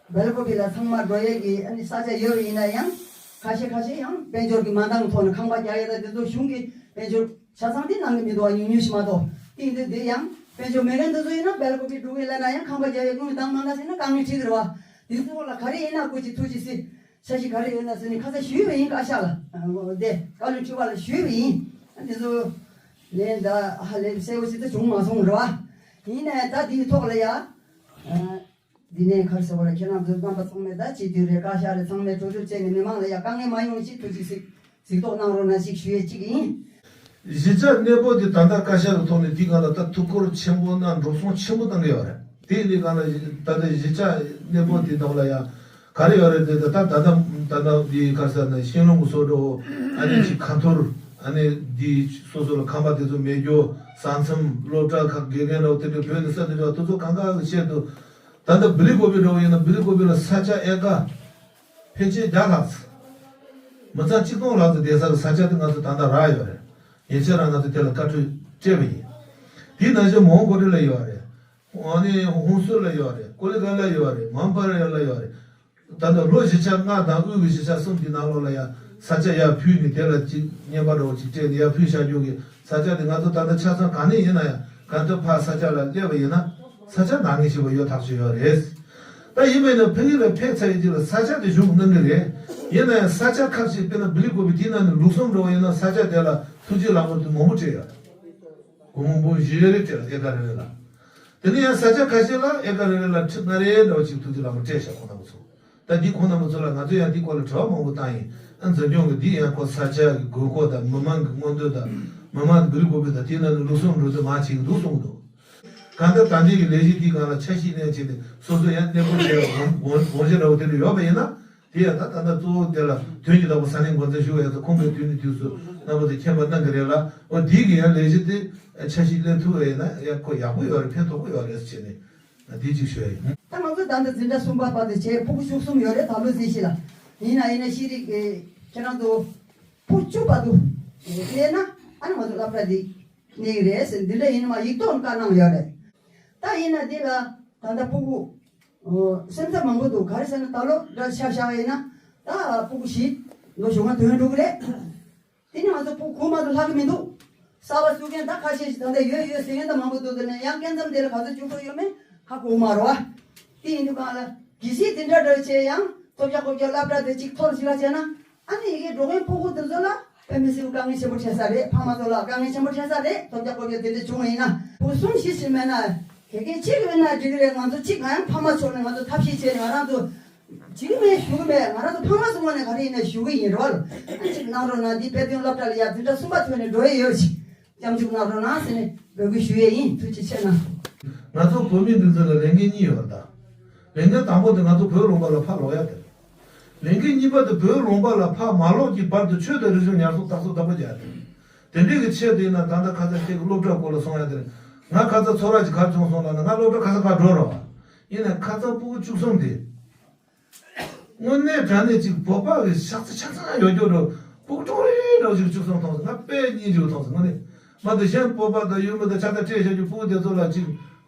སྦེལ་ཀོབ་པི་ལ་ཚང་མ་འགྲོ་ཡས་ཀྱི་ཨ་ནི་ས་ཆ་ཡོད་པ་ཡིན་ན་ཡང་ཁ་ཤས་ཁ་ཤས་ཡང་དཔལ་འབྱོར་གྱི་མ་འདང་ཐོག་ནས་ཁང་པ་རྒྱག་ཡས་དང་དེ་ཚོ་གཞུང་གི་དཔལ་འབྱོར་ཆ་ཚང་དེ་གནང་གི་མི་འདུག་བ། ཉུང་ཉུང་ཞིག་མ་གཏོགས། དེ་ཡིན་དུས་དེ་ཡང་དཔལ་འབྱོར་མེད་མཁན་དེ་ཚོ་ཡིན་ན་སྦེལ་ཀོབ་པི་འགྲོ་གི་ལབ་ན་ཡང་ཁང་པ་རྒྱག་ཡས་དངུལ་འདང་མ་འདང་ཟེར་ན་དཀའ་ངལ་འཕྲད་ཀྱི་རེད་བ། དེ་ཚོ་ལ་ག་རེ་ཡིན་ན་སྐུ་མཁྱེན་ཐུགས་རྗེ་གཟིགས། འཆར་གཞི་ག་རེ་ཡོད་ན་ཟེར་ནས་ཁ་ཚ་ཞུས་པ་ཡིན། བཀའ་ཤག་ལ་དེ་བཀའ་བློན་ཁྲི་པ་ལ་ཞུས་པ་ཡིན། དེ་ཚོ་ལན་ད་ཧ་ལས་གསལ་པོ་ཞིག་ད་བྱུང་མ་སོང་རེད་བ། ཡིན་ནའི་ད་དེའི་ཐོག་ལ་ཡ། འདི་ནས་ག་རེ་ཟེར་བ་རེད། ཁྱེད་རང་ཚོ་རྣམ་པ་ཚང་མས་ད་སྤྱི་འཐུས་རེད། བཀའ་ཤག་རེད། ཚང་མས་གྲོས་བསྡུར་བྱས་ནས་མི་མང་ལ་ཡ་དཀའ་ངལ་མ་ཡོང་ཅིག་ཐུགས་རྗེ་གཟིགས་གཟིགས་རྟོག་གནང་རོགས་གནང་ཞིག་ཞུ་ཡས་གཅིག་ཡིན། གཞིས་ཆགས་གནས་སྤོ་དེ་ད་ལྟ་བཀའ་ཤག་གི་ཐོག་ནས་དེའི་སྒང་ལ་ད་ཐུགས་ཁུར་ཆེན་པོ་གནང་འགྲོ་སོང་ཆེན་པོ་བཏང་གི་ཡོད་རེད། དེ་ལས་སྒང་ལ་ད་ལྟ་གཞིས་ཆགས་གནས་སྤོ་དེ་དག་ལ་ཡང་ག་རེ་ཡོད་རེད། དེ་ད་ད་ད་ད་འདི་ག་རེ་ཟེར་ན་ཤིང་ལུང་གི་སོ་འགྲོ་ཨ་ནི་ཅིག་ཁ་ཐོར་ཨ་ནི་འདི་སོ་སོ་ལ་ཁང་པ་དེ་ཚོ་མེད་རྒྱུ། ས་མཚམས་སློབ་གྲྭ་ཁག་དགེ་རྒན་ར་དེ་འདྲ་བོད་ནས་ས་དེ་འདྲ་དེ་ཚོ་གང་ག་གི་ཆེད་དུ་ད་ལྟ་བི་ལི་ཀོ་བི་འགྲོ་བ་ཡིན་ན་བི་ལི་ཀོ་བི་ལ་ས་ཆ་ཨེ་ཀ་ཕལ་ཆེར་བརྒྱ་ལྷག་ཙམ། མི་ཚང་གཅིག་སྟོང་ལྷག་ཙམ་བསྡད་ས་གི་ས་ཆ་དེ་ང་ཚོ་ད་ལྟ་རག་ཡོད་རེད། ཉེ་ཆར་རང་ང་ཚོ་དེ་ལ་བཀའ་འཁྲོལ་སྤྲད་པ་ཡིན། དེའི་ནང་བཞིན་མོན་གྷོ་ཊི་ལ་ཡོད་རེད། ཨ་ནི་ཧུན་སུར་ལ་ཡོད་རེད། ཀོ་ལི་གྷལ་ལ་ཡོད་རེད། མོན་པ་ར་ཡ་ལ་ཡོད་རེད། ད་ལྟ་ལོ་བཞི་ཆ་ལྔ་དང་དབུས་ཀྱི་བཞི་ཆ་གསུམ་གྱི་ནང་ལོགས་ལ་ཡང་ས་ཆ་ཡར་ཕུལ་ནས་དེ་ལ་ཅིག་བརྙན་པར་འདྲ་བོ་ཅིག་སྤྲད་ནས་ཡར་ཕུལ་བཞག་རྒྱུ་གི་ས་ཆ་དེ་ང་ཚོ་ད་ལྟ་ཆ་ཚང་ག་ནས་ཡིན་ན་ཡང་ག་ཚོད་ཕར་ས་ཆ་ལ་སླེབས་པ་ཡིན་ན་ས་ཆ་འདང་ངེས་ཤེས་པ་ཡོད་ཐག་ཆོད་ཡོད་རེད། ད་ཡིན་པས་ན་ཕ་གི་ལ་ཕེབས་ཚར་ཡི་ཅིག་ལ་ས་ཆ་དེ་གཞུང་གནང་གི་རེད། ཡིན་ན་ཡང་ས་ཆ་ཁག་ཅིག་དཔེར་ན་བི་ལི་ཀོ་བི་དེའི་ནང་ནས་ལུགས་སྲོལ་འདྲ་བོ་ཡིན་ན་ས་ཆ་དེ་ལ་ཐུགས་རྗེ་ལགས་མོ་དེ་མང་པོ་སྤྲད་ཡོད་རེད། སྒོར་མོ་འབུམ་བཞི་རེ་སྤྲད་ལ་ཨེ་ཀ་རེ་རེ་ལ། དེ་ནས་ཡང་ས་ཆ་ཁ་ཤས་ལ་ཨེ་ཀ་རེ་རེ་ལ་ཁྲི་ལྔ་རེ་འདྲ་བོ་ཅིག་ཐུགས་རྗེ་ལགས་མོ་སྤྲད་ཤག་ཁོང་རྣམ་པ་ཚོ། ད་འདི་ཁོང་རྣམ་པ་ཚོ་ལ་ང་ཚོ་ཡང་འདི་སྐོར་ལ་དྲི་བ་མང་པོ་བཏང་ཡིན། ཨ་འཛིན་སྐྱོང་གི་འདི་ཡང་ཁོ་ས་ཆ་གི་དགོས་མཁོ་དང་མི་མང་གི་མངོན་འདོད་དང་མི་མང་གི་བི་ལི་ཀོ་བི་དང་དེའི་ནང་ནས་ལུགས་སྲོལ་འགྲོ་དུས་མང་བྱེད་ཀྱི་འདུག་གསུངས་འདུག་གང་ལྟར་ད་ལྟའི་གི་ལས་གཞི་འདིའི་སྒང་ལ་འཆར་གཞི་ལེན་བྱས་ཏེ་སོ་སོ་ཡང་གནས་སྤོ་བྱས་པ་དགོངས་དགོངས་བཞེས་འདྲ་བོ་དེ་འདྲ་ཡོད་པ་ཡིན་ན། དེ་ཡང་ད་ད་ལྟ་གཙོ་བོ་དེ་ལ་དོན་གྱི་བདག་པོ་ས་གནས་འགོ་འཛིན་ཞུ་བ་ཡང་ཚོ་ཁོང་གིས་དུས་ནས་དུས་སུ་རྣམ་པ་ཚོ་མཁྱེན་པ་གནང་གི་རེད་ལ། འོ་དེའི་གི་ཡང་ལས་གཞི་དེ་འཆར་གཞི་ལེན་ཐུབ་པ་ཡིན་ན་ཡང་ཁོ་ཡག་པོ་ཡོད་རེད། ཕན་ཐོགས་པོ་ཡོད་རེད་ཟེར་ནས་དེ་གཅིག་ཞུ་ཡ་ཡིན། ད་ང་ཚོ་ད་ལྟ་འཛིན་གྲྭ་གསུམ་པ་བར་དུ་བྱས་ཕྲུ་གུ་བཅུ་གསུམ་ཡོད་རེད། ད་ལོ་ཟིན་ཤི་ལ་ཡིན་ན་ཡིན་ན་ཤེས་རིག་གི་ཁྱེད་རང་ཚོ་ཕྲུ་གུ་བཅུ་བར་དུ་སླེབས་ན་ཨ་ནི་ང་ཚོ་སློབ་གྲྭ་འདི་གནས་ཀྱི་རེད་ཟེར། འདི་འདྲ་ཡིན་ན་མ་ཡིག་ཐོག་བཀའ་གནང་ཡོད་རེད། ད་ཡིན་ན་འདི་ལ་ད་ལྟ་ཕྲུ་གུ་སེམས་འཚབ་མང་པོ་འདུག་ག་རེ་ཟེར་ན་ད་ལོ་འདྲ་ཆ་བཞག་ཡིན་ན་ད་ཕྲུ་གུ་བཞི་ལོ་གཞོན་མ་ཐོན་འགྲོ་གི་རེད། དེ་ནི་ང་ཚོ་ཕྲུ་གུ་མ་གཏོགས་ལྷག་གི་མི་འདུག་གསར་པ་བཙུགས་མཁན་ད་ཁ་ཤས་ཤིག་ད་ལྟ་ཡོད་ཡོད་ཟེར་མཁན་ད་མང་པོ་འདུག་དེ་ནས་ཡང་སྐབས་མཚམས་དེ་ལ་ག་ཚོད་བཅུག་དགོས་ཡོད་མེད་ཧ་གོ་མ་རེད་བ། དེ་ཡིན་དུས་གང་ལ་གལ་སྲིད་དེ་འདྲ་འདྲ་བྱས་ཡང་ཐོབ་རྒྱག་ཁོབ་རྒྱག་སློབ་གྲྭ་དེ་གཅིག་ཐོར་ཞིག་ལ་བྱས་ན་ཨ་ནི་ཡི་གེ་འགྲོ་མཁན་ཕྲུ་གུ་དེ་ཚོ་ལ་དཔེ་མི་སྲིད་དཀའ་ངལ་ཆེན་པོ་འཕྲད་ས་རེད། ཕ་མ་ཚོ་ལ་དཀའ་ངལ་ཆེན་པོ་འཕྲད་ས་རེད། ཐོབ་རྒྱག་ཁོབ་རྒྱག་དེ་འདྲ་བྱུང་བ་ཡིན་ན་ཕྲུ་གུ་གསུམ་བཞི་ཞིག་མེད་ན་དགེ་རྒན་གཅིག་ཡོད་ན་འགྲིག་གི་རེད། ང་ཚོ་གཅིག་ང་ཡང་ཕ་མ་ཕྱོགས་ནས་ང་ཚོ་ཐབས་ཤེས་བྱས་ནས་ང་རང་ཚོ། བྱེད་ཀྱི་མེད་ཞུ་གི་མེད། ང་རང་ཚོ་ཕ་མ་ཚོ་ངོས་ནས་ག་རེ་ཡིན་ན་ཞུ་གི་ཡིན་རོ། ཨ་ཅིག་གནང་རོགས་གནང་། འདི་དཔེ་སྟོན་སློབ་གྲྭ་ལ་ཡ་འཛིན་གྲྭ་གསུམ་པ་ཐོན་ནས་འགྲོ་ཡི་ཡོད་ཅིག་སྐྱབས་འཇུག་གནང་རོགས་གནང་ཟེར་ནས་འབོད་སྐུལ་ཞུ་ཡས་ཡིན། ཐུགས་རྗེ་ཆེ་གནང་། ང་ཚོ་བོད་མི་འདི་ཚོ་ལ་ལས་འགན་གཉིས་ཡོད་རེད་ད། ལས་འགན་དང་པོ་དེ་ང་ཚོ་བོད་ལུང་པ་ལ་ཕར་ལོག་ཡ་དེ་རེད། ལས་འགན་གཉིས་པ་དེ་བོད་ལུང་པ་ལ་ཕར་མ་ལོག་གི་བར་དུ་ཆོས་དང་རིག་གཞུང་ཉར་ཚགས་བརྟག་གསོ་བརྟག་པ་རྒྱག་ཡ་དེ་རེད། དེ་འདྲའི་གི་ཆེད་དུ་ཡིན་ན་ད་ལྟ་ཁ་སང་ཁྱེད་ཀྱི་སློབ་གྲྭ་སྐོར་ལ་གསུང་ཡ་དེ་རེད། ང་ཁ་ཚ་ཚོར་བ་ཅིག་ག་བྱུང་སོང་ལབ་ན། ང་སློབ་གྲྭ་ཁ་སང་ཕར་འགྲོ་རོགས། ཡིན་ནའི་ཁ་སང་སྤུ་གུ་བཅུ་གསུམ་དེ། དངོས་གནས་དྲང་གནས་ཅིག་བོད་པ་གི་ཤ་ཚ་ཆ་ཚང་ཡོད་རྒྱུ་འགྲོ། སྤུ་གུ་ཀྲུང་རེ་འདྲ་ཅིག་བཅུ་གསུམ་མཐོང་སོང་། ང་དཔེ་སྙིང་རྗེ་མཐོང་སོང་། དངོས་གནས་མ་གཏོགས་གཞན་བོད་པ་དང་ཡུལ་མི་དང་ཆ་ཚང་སྤྲད་བཞག་རྒྱུ། སྤུ་གུ་དེ་ཚོ་ལ་ཅིག་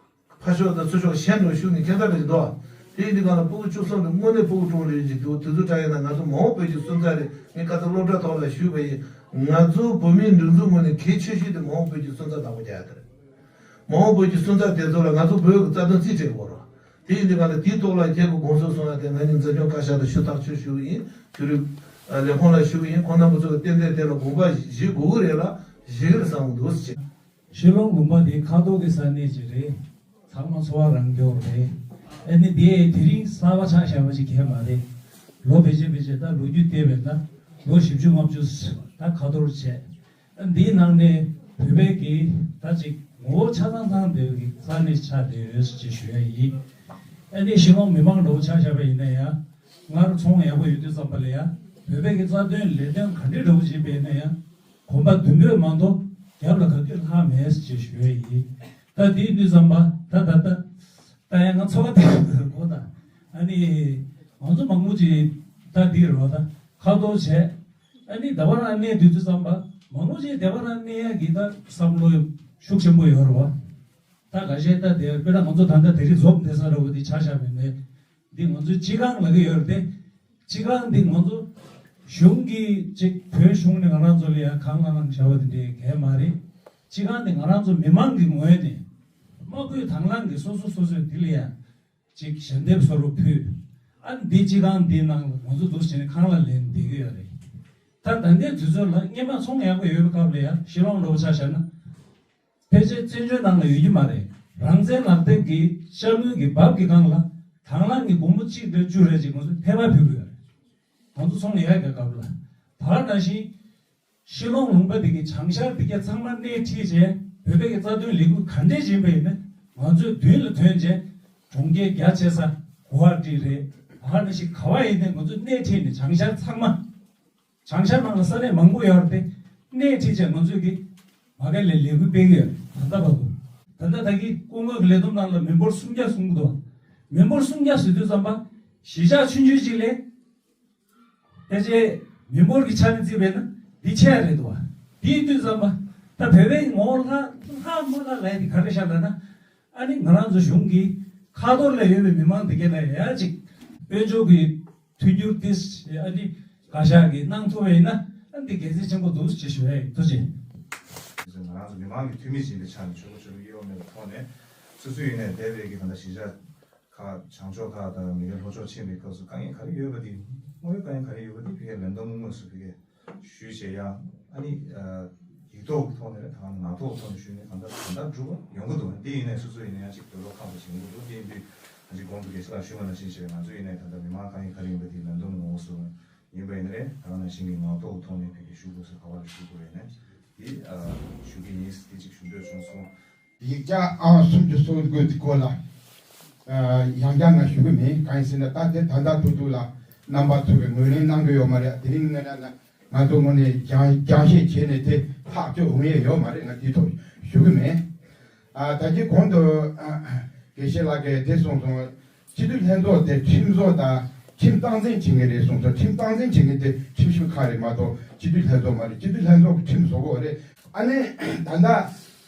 ཕར་ཞོག་དང་ཚུར་ཞོག་གཞན་འགྲོ་ཞུགས་ནས་ཁྱད་མཚར་འདྲ་ཅིག་འདུག། དེ་ཡིན་དུས་གང་ལ་སྤུ་གུ་བཅུ་གསུམ་དེ་དངོས་གནས་སྤུ་གུ་ཀྲུང་རེ་ཅིག་འདུག། དེ་ཚོ་དྲན་ཡོང་ན་ང་ཚོ་མ་འོངས་བོད་ཀྱི་སོན་རྩ་རེད། ངས་ཁ་སང་སློབ་གྲྭ་ཐོག་ལ་ཞུས་པ་ཡིན། ང་ཚོ་བོད་མིའི་སྒྲིག་འཛུགས་ངོས་ནས་གལ་ཆེ་ཤོས་དེ་མ་འོངས་བོད་ཀྱི་སོན་རྩ་བདག་པོ་རྒྱག་ཡ་དེ་རེད། མ་འོངས་བོད་ཀྱི་སོན་རྩ་དེ་ཚོ་ལ་ང་ཚོ་བོད་ཀྱི་རྩ་དོན་རྩིས་སྤྲད་དགོས་རེད། དེ་ཡིན་དུས་གང་ལ་དེའི་ཐོག་ལ་ཁྱེད་ཀྱི་དགོངས་ཚུལ་གསུང་ཡ་དེ། ང་གཉིས་འཛིན་སྐྱོང་བཀའ་ཤག་ཏུ་ཞུ་ཐག་ཆོད་ཞུ་གི་ཡིན། དུས་རིམ་ལས་ཁུངས་ལ་ཞུ་གི་ཡིན། ཁོང་རྣམ་པ་ཚོ་གི་ཏན་ཏན་དེ་ལ་དགོངས་པ་བཞེས་དགོས་ཀྱི་རེད་ལ། བཞེས་ཀྱི་རེད་བསམ་གྱི་འདུག་ཟེར། ཤི་ལོང་ལུང་པ་དེ་ཁ་ཐོར་གྱི་ས་གནས་ཅིག་རེད། ཚང་མ་འཚོ་བ་རང་སྐྱོང་རེད། ཨ་ནི་དེ་དེ་རིང་གསར་པ་ཆགས་བཞག་པ་ཅིག་གང་ཡང་མ་རེད། ལོ་ཕལ་ཆེར་ཕལ་ཆེར་ད་ལོ་རྒྱུས་བལྟས་པས་ན་ལོ་བཞི་བཅུ་ལྔ་བཅུ་ད་ཁ་ཐོར་བྱས། ཨ་འདིའི་ནང་ནས་བོད་པའི་གི་ད་ཅིག་ངོ་བོ་ཆ་ཚང་ཚང་བསྡད་པའི་གི་ས་གནས་ཆགས་བསྡད་ཡོད་ཅེས་ཞུ་ཡ་ཡིན། ཨ་ནི་ཤི་ལོང་མི་མང་འདྲ་བོ་ཆ་བཞག་པ་ཡིན་ན་ཡང་། སྔར་ཚོང་ཡག་པོ་ཡོད་དུས་ཙམ་པ་ལ་ཡང་བོད་པའི་གི་རྩ་དོན་ལས་དོན་ག་འདྲ་འདྲ་བོ་ཅིག་བས་ན་ཡང་། གོམ་པ་མདུན་སྤོས་མ་གཏོགས་རྒྱབ་ལ་ག་དུས་ལྷག་མེད་ཅེས་ཞུ་ཡ་ཡིན། ད་དེའི་དུས་ཙམ་པ་ད་ད་ད་ད་ཡང་ང་འཚོ་བ་དེ་གོ་ད། ཨ་ནི་ང་ཚོ་མང་པོ་ཅིག་ད་འདི་རེད་བ། ད་ཁ་ཐོར་བྱས། ཨ་ནི་སྡེ་པ་རང་གནས་སྡོད་དུས་ཙམ་པ་མང་པོ་ཅིག་སྡེ་པ་རང་གནས་ཡ་གི་ད་བསམ་བློ་ཤུགས་ཆེན་པོ་ཡོད་རེད་བ། ད་ཁ་ཤས་ད་དེ་དཔེར་ན་ང་ཚོ་ད་ལྟ་དེ་རིང་འཛོམས་བསྡད་ས་འདྲ་བོ་འདི་ཆ་བཞག་པ་ཡིན་ན། འདི་ང་ཚོའི་སྤྱི་ཁང་ལབ་ཀྱི་ཡོད་རེད་དེ། སྤྱི་ཁང་འདི་ང་ཚོ་གཞུང་གི་ཅིག་བོད་གཞུང་ནས་ང་རང་ཚོ་ལ་ཡང་གང་གནང་གནང་བྱ་བ་དེ་འདྲའི་གང་ཡང་མ་རེད། སྤྱི་ཁང་འདི་ང་རང་ཚོ་མི་མང་གི་ངོས་ནས་དམག་བཀོད་དང་བླངས་ཀྱིས་སོ་སོ་སོ་སོས་འདི་ལ་ཡང་ཅིག་ཞལ་འདེབས་སོགས་རུ་ཕུལ། ཨ་ནི་འདི་སྤྱི་ཁང་འདིའི་ནང་ལ་ང་ཚོ་འདུག་བྱས་ནས་ཁང་གླ་ལེན་བསྡད་ཀྱི་ཡོད་རེད། ད་ད་ལྟའི་དུས་ཚོད་ལ་སྔོན་མ་ཚོང་ཡག་པོ་ཡོད་པའི་སྐབས་ལ་ཡང་ཤི་ལོང་འདྲ་བོ་ཆ་བཞག་ན། ཕལ་ཆེར་བཙན་བྱོལ་ནང་ལ་ཡོད་ཀྱི་མ་རེད། རང་བཙན་ལག་དེབ་ཀྱི་ཤར་ངོས་ཀྱི་འབབ་ཀྱི་སྒང་ལ་དང་བླངས་ཀྱི་སྒོར་མོ་གཅིག་རེ་བཅུ་རེ་ཅིག་ང་ཚོ་ཕལ་པ་ཕུལ་གྱི་ཡོད་རེད། ང་ཚོ་ཚོང་ལས་ཀྱི་སྐབས་ལ། ད་ག་ནང་བཞིན་ཤི་ལོང་ལུང་པ་དེ་གི་བྱང་ཤར་དེ་ག་ཚང་མ་སྣེ་ཁྲིད་བྱས། བོད་པའི་གི་རྩ་དོན་ལས་འགུལ་ག་འདྲས་ཡིན་པ་ཡིན་ན་ང་ཚོའི་མདུན་ལ་ཐོན་བྱས། གྲོང་ཁྱེར་རྒྱ་ཆེ་ས་གུ་ཝ་ཊི་རེད། ད་ག་ནང་བཞིན་ག་བ་ཡིན་ནའི་ང་ཚོ་སྣེ་ཁྲིད་ནས་བྱང་ཤར་ཚང་མ། བྱང་ཤར་ནང་ལ་ས་གནས་མང་པོ་ཡོད་རེད་དེ། སྣེ་ཁྲིད་བྱས་ང་ཚོས་ཀྱི་མ་ག་ལས་ལས་འགུལ་སྤེལ་གྱི་ཡོད་རེད། ད་ལྟ་བར་དུ། ད་ལྟ་ད་གི་སྐུ་ངོ་གི་ལས་བསྡོམས་ནང་ལ་མི་འབོར་སུམ་བརྒྱ་ཟིན་གྱི་འདུག། མི་འབོར་སུམ་བརྒྱ་ཟིན་དུས་ཙམ་པ་གཞིས་ཆགས་ཆུང་ཆུང་ཅིག་ལས། ཕལ་ཆེར་མི་འབོར་གྱི་ཆ་ནས་བརྩིས་པས་ན་འདི་ཆེ་རེད་འདུག་བ། དེའི་དུས་ཙམ་པ་ད་བོད་པའི་ངོ་བོ་ལྷག་ལྷག་མ་ལྷག་ལབ་ཡ་དེ་ག་རེ་ཤག་ལབ་ན། ཨ་ནི་ང་རང་ཚོ་གཞུང་གི་ཁ་ཐོར་ལ་ཡོད་པའི་མི་མང་དེ་ག་ལ་ཡ་ཅིག་དཔལ་འབྱོར་གྱི་མཐུན་འགྱུར་ཏིས་ཨ་ནི་བཀའ་ཤག་གིས་གནང་ཐུབ་པ་ཡིན་ན་ཨ་འདི་དགེ་མཚན་ཆེན་པོ་འདུག་ཅེས་ཞུ་ཡ་ཡིན། ཐུགས་རྗེ་ཆེ། ང་རང་ཚོ་མི་མང་གི་འཐུས་མི་ཞིག་ཡིན་པའི་ཆ་ནས་ཆོས་ལུགས་ཆོས་ལུགས་དབྱེ་བ་མེད་པའི་ཐོག་ནས་སོ་སོའི་ཡིན་ནའི་འདས་པའི་གི་ད་ལྟ་གཞིས་ཆགས་ཁག་བྱང་ཕྱོགས་ཁག་དང་མི་སྒེར་ལྷོ་ཕྱོགས་ཕྱིན་པའི་སྐབས་སུ་དཀའ་ངལ་ག་རེ་ཡོད་པ་དེ་དངོས་ཡོད་དཀའ་ངལ་ག་རེ་ཡོད་པ་དེ་ཕ་གིར་ལན་འདེབས་དངོས་སུ་ཕ་གིར་ཞུས་བྱས་ཡང་ཨ་ནི་ཡིག་ཐོག་གི་ཐོག་ནས་རེད་དང་ངག་ཐོག་གི་ཐོག་ནས་ཞུས་ནས་གང་ལྟར་གང་ལྟར་འགྲུབ་པ་ཡོང་གི་འདུག། འདི་ཡིན་ནའི་སོ་སོ་ཡིན་ན་ཡང་ཅིག་འདོད་བློ་ཁེངས་པོ་བྱེད་ཀྱི་འདུག། འདི་ཡིན་དུས་ང་ཚོ་ཡིན་ནའི་ད་ལྟ་ཞུས་པ་ནང་བཞིན་བྱས་ང་ཚོ་ཡིན་ནའི་ད་ལྟ་མི་མང་དཀའ་ངལ་ག་རེ་ཡིན་པ་དེ་ལན་འདེབས་ངོ་སོ་ཡིན་པ་ཡིན་ན་རེད། ད་ག་ནང་བཞིན་གྱི་ངག་ཐོག་གི་ཐོག་ནས་ཕ་གིར་ཞུ་དགོས་སུ་ག་བ་ལ་ཞུ་དགོས་ཡིན་ནའི་འདི་ཞུ་གི་ཡིན། འདི་གཅིག་ཞུ་འདོད་བྱུང་སོང་། ཡིག་ཆ་ཨང་སུམ་ཅུ་སོ་དགུ་དེ་སྐོར་ལ་ཡང་བསྐྱར་ང་ཞུ་གི་མིན། གང་ཡིན་ཟེར་ན་ད་དེ་ད་ལྟ་ཐུག་ཐུག་ལ་རྣམ་པ་ཚོ་གིས་ངོས་ལེན་གནང་གི་ཡོད་མ་རེད། དེ་རིང་ངས་ན་ང་ཚོ་ངོས་ནས་རྒྱང་རྒྱང་བཤད་བྱས་ནས་དེ་ཐག་གཅོད་འོང་ཡས་ཡོད་མ་རེད། ང་དེའི་ཐོག་ཞུ་གི་མེད། ཨ་ད་གིན་གོང་དུ་ཨ་དགེ་བཤེས་ལགས་ཀྱིས་དེ་གསུངས་སོང་། སྤྱི་འཐུས་ལྷན་ཚོགས་དེ་ཁྲིམས་བཟོ་དང་ཁྲིམས་སྟངས་འཛིན་བྱེད་མཁན་རེད་གསུངས་སོང་། ཁྲིམས་སྟངས་འཛིན་བྱེད་མཁན་དེ་ཁྲིམས་ཞིབ་ཁང་རེད་མ་གཏོགས་སྤྱི་འཐུས་ལྷན་ཚོགས་མ་རེད། སྤྱི་འཐུས་ལྷན་ཚོགས་ཀྱི་ཁྲིམས་བཟོ་དགོས་རེད། ཨ་ནི་ད་ལྟ་ཨ་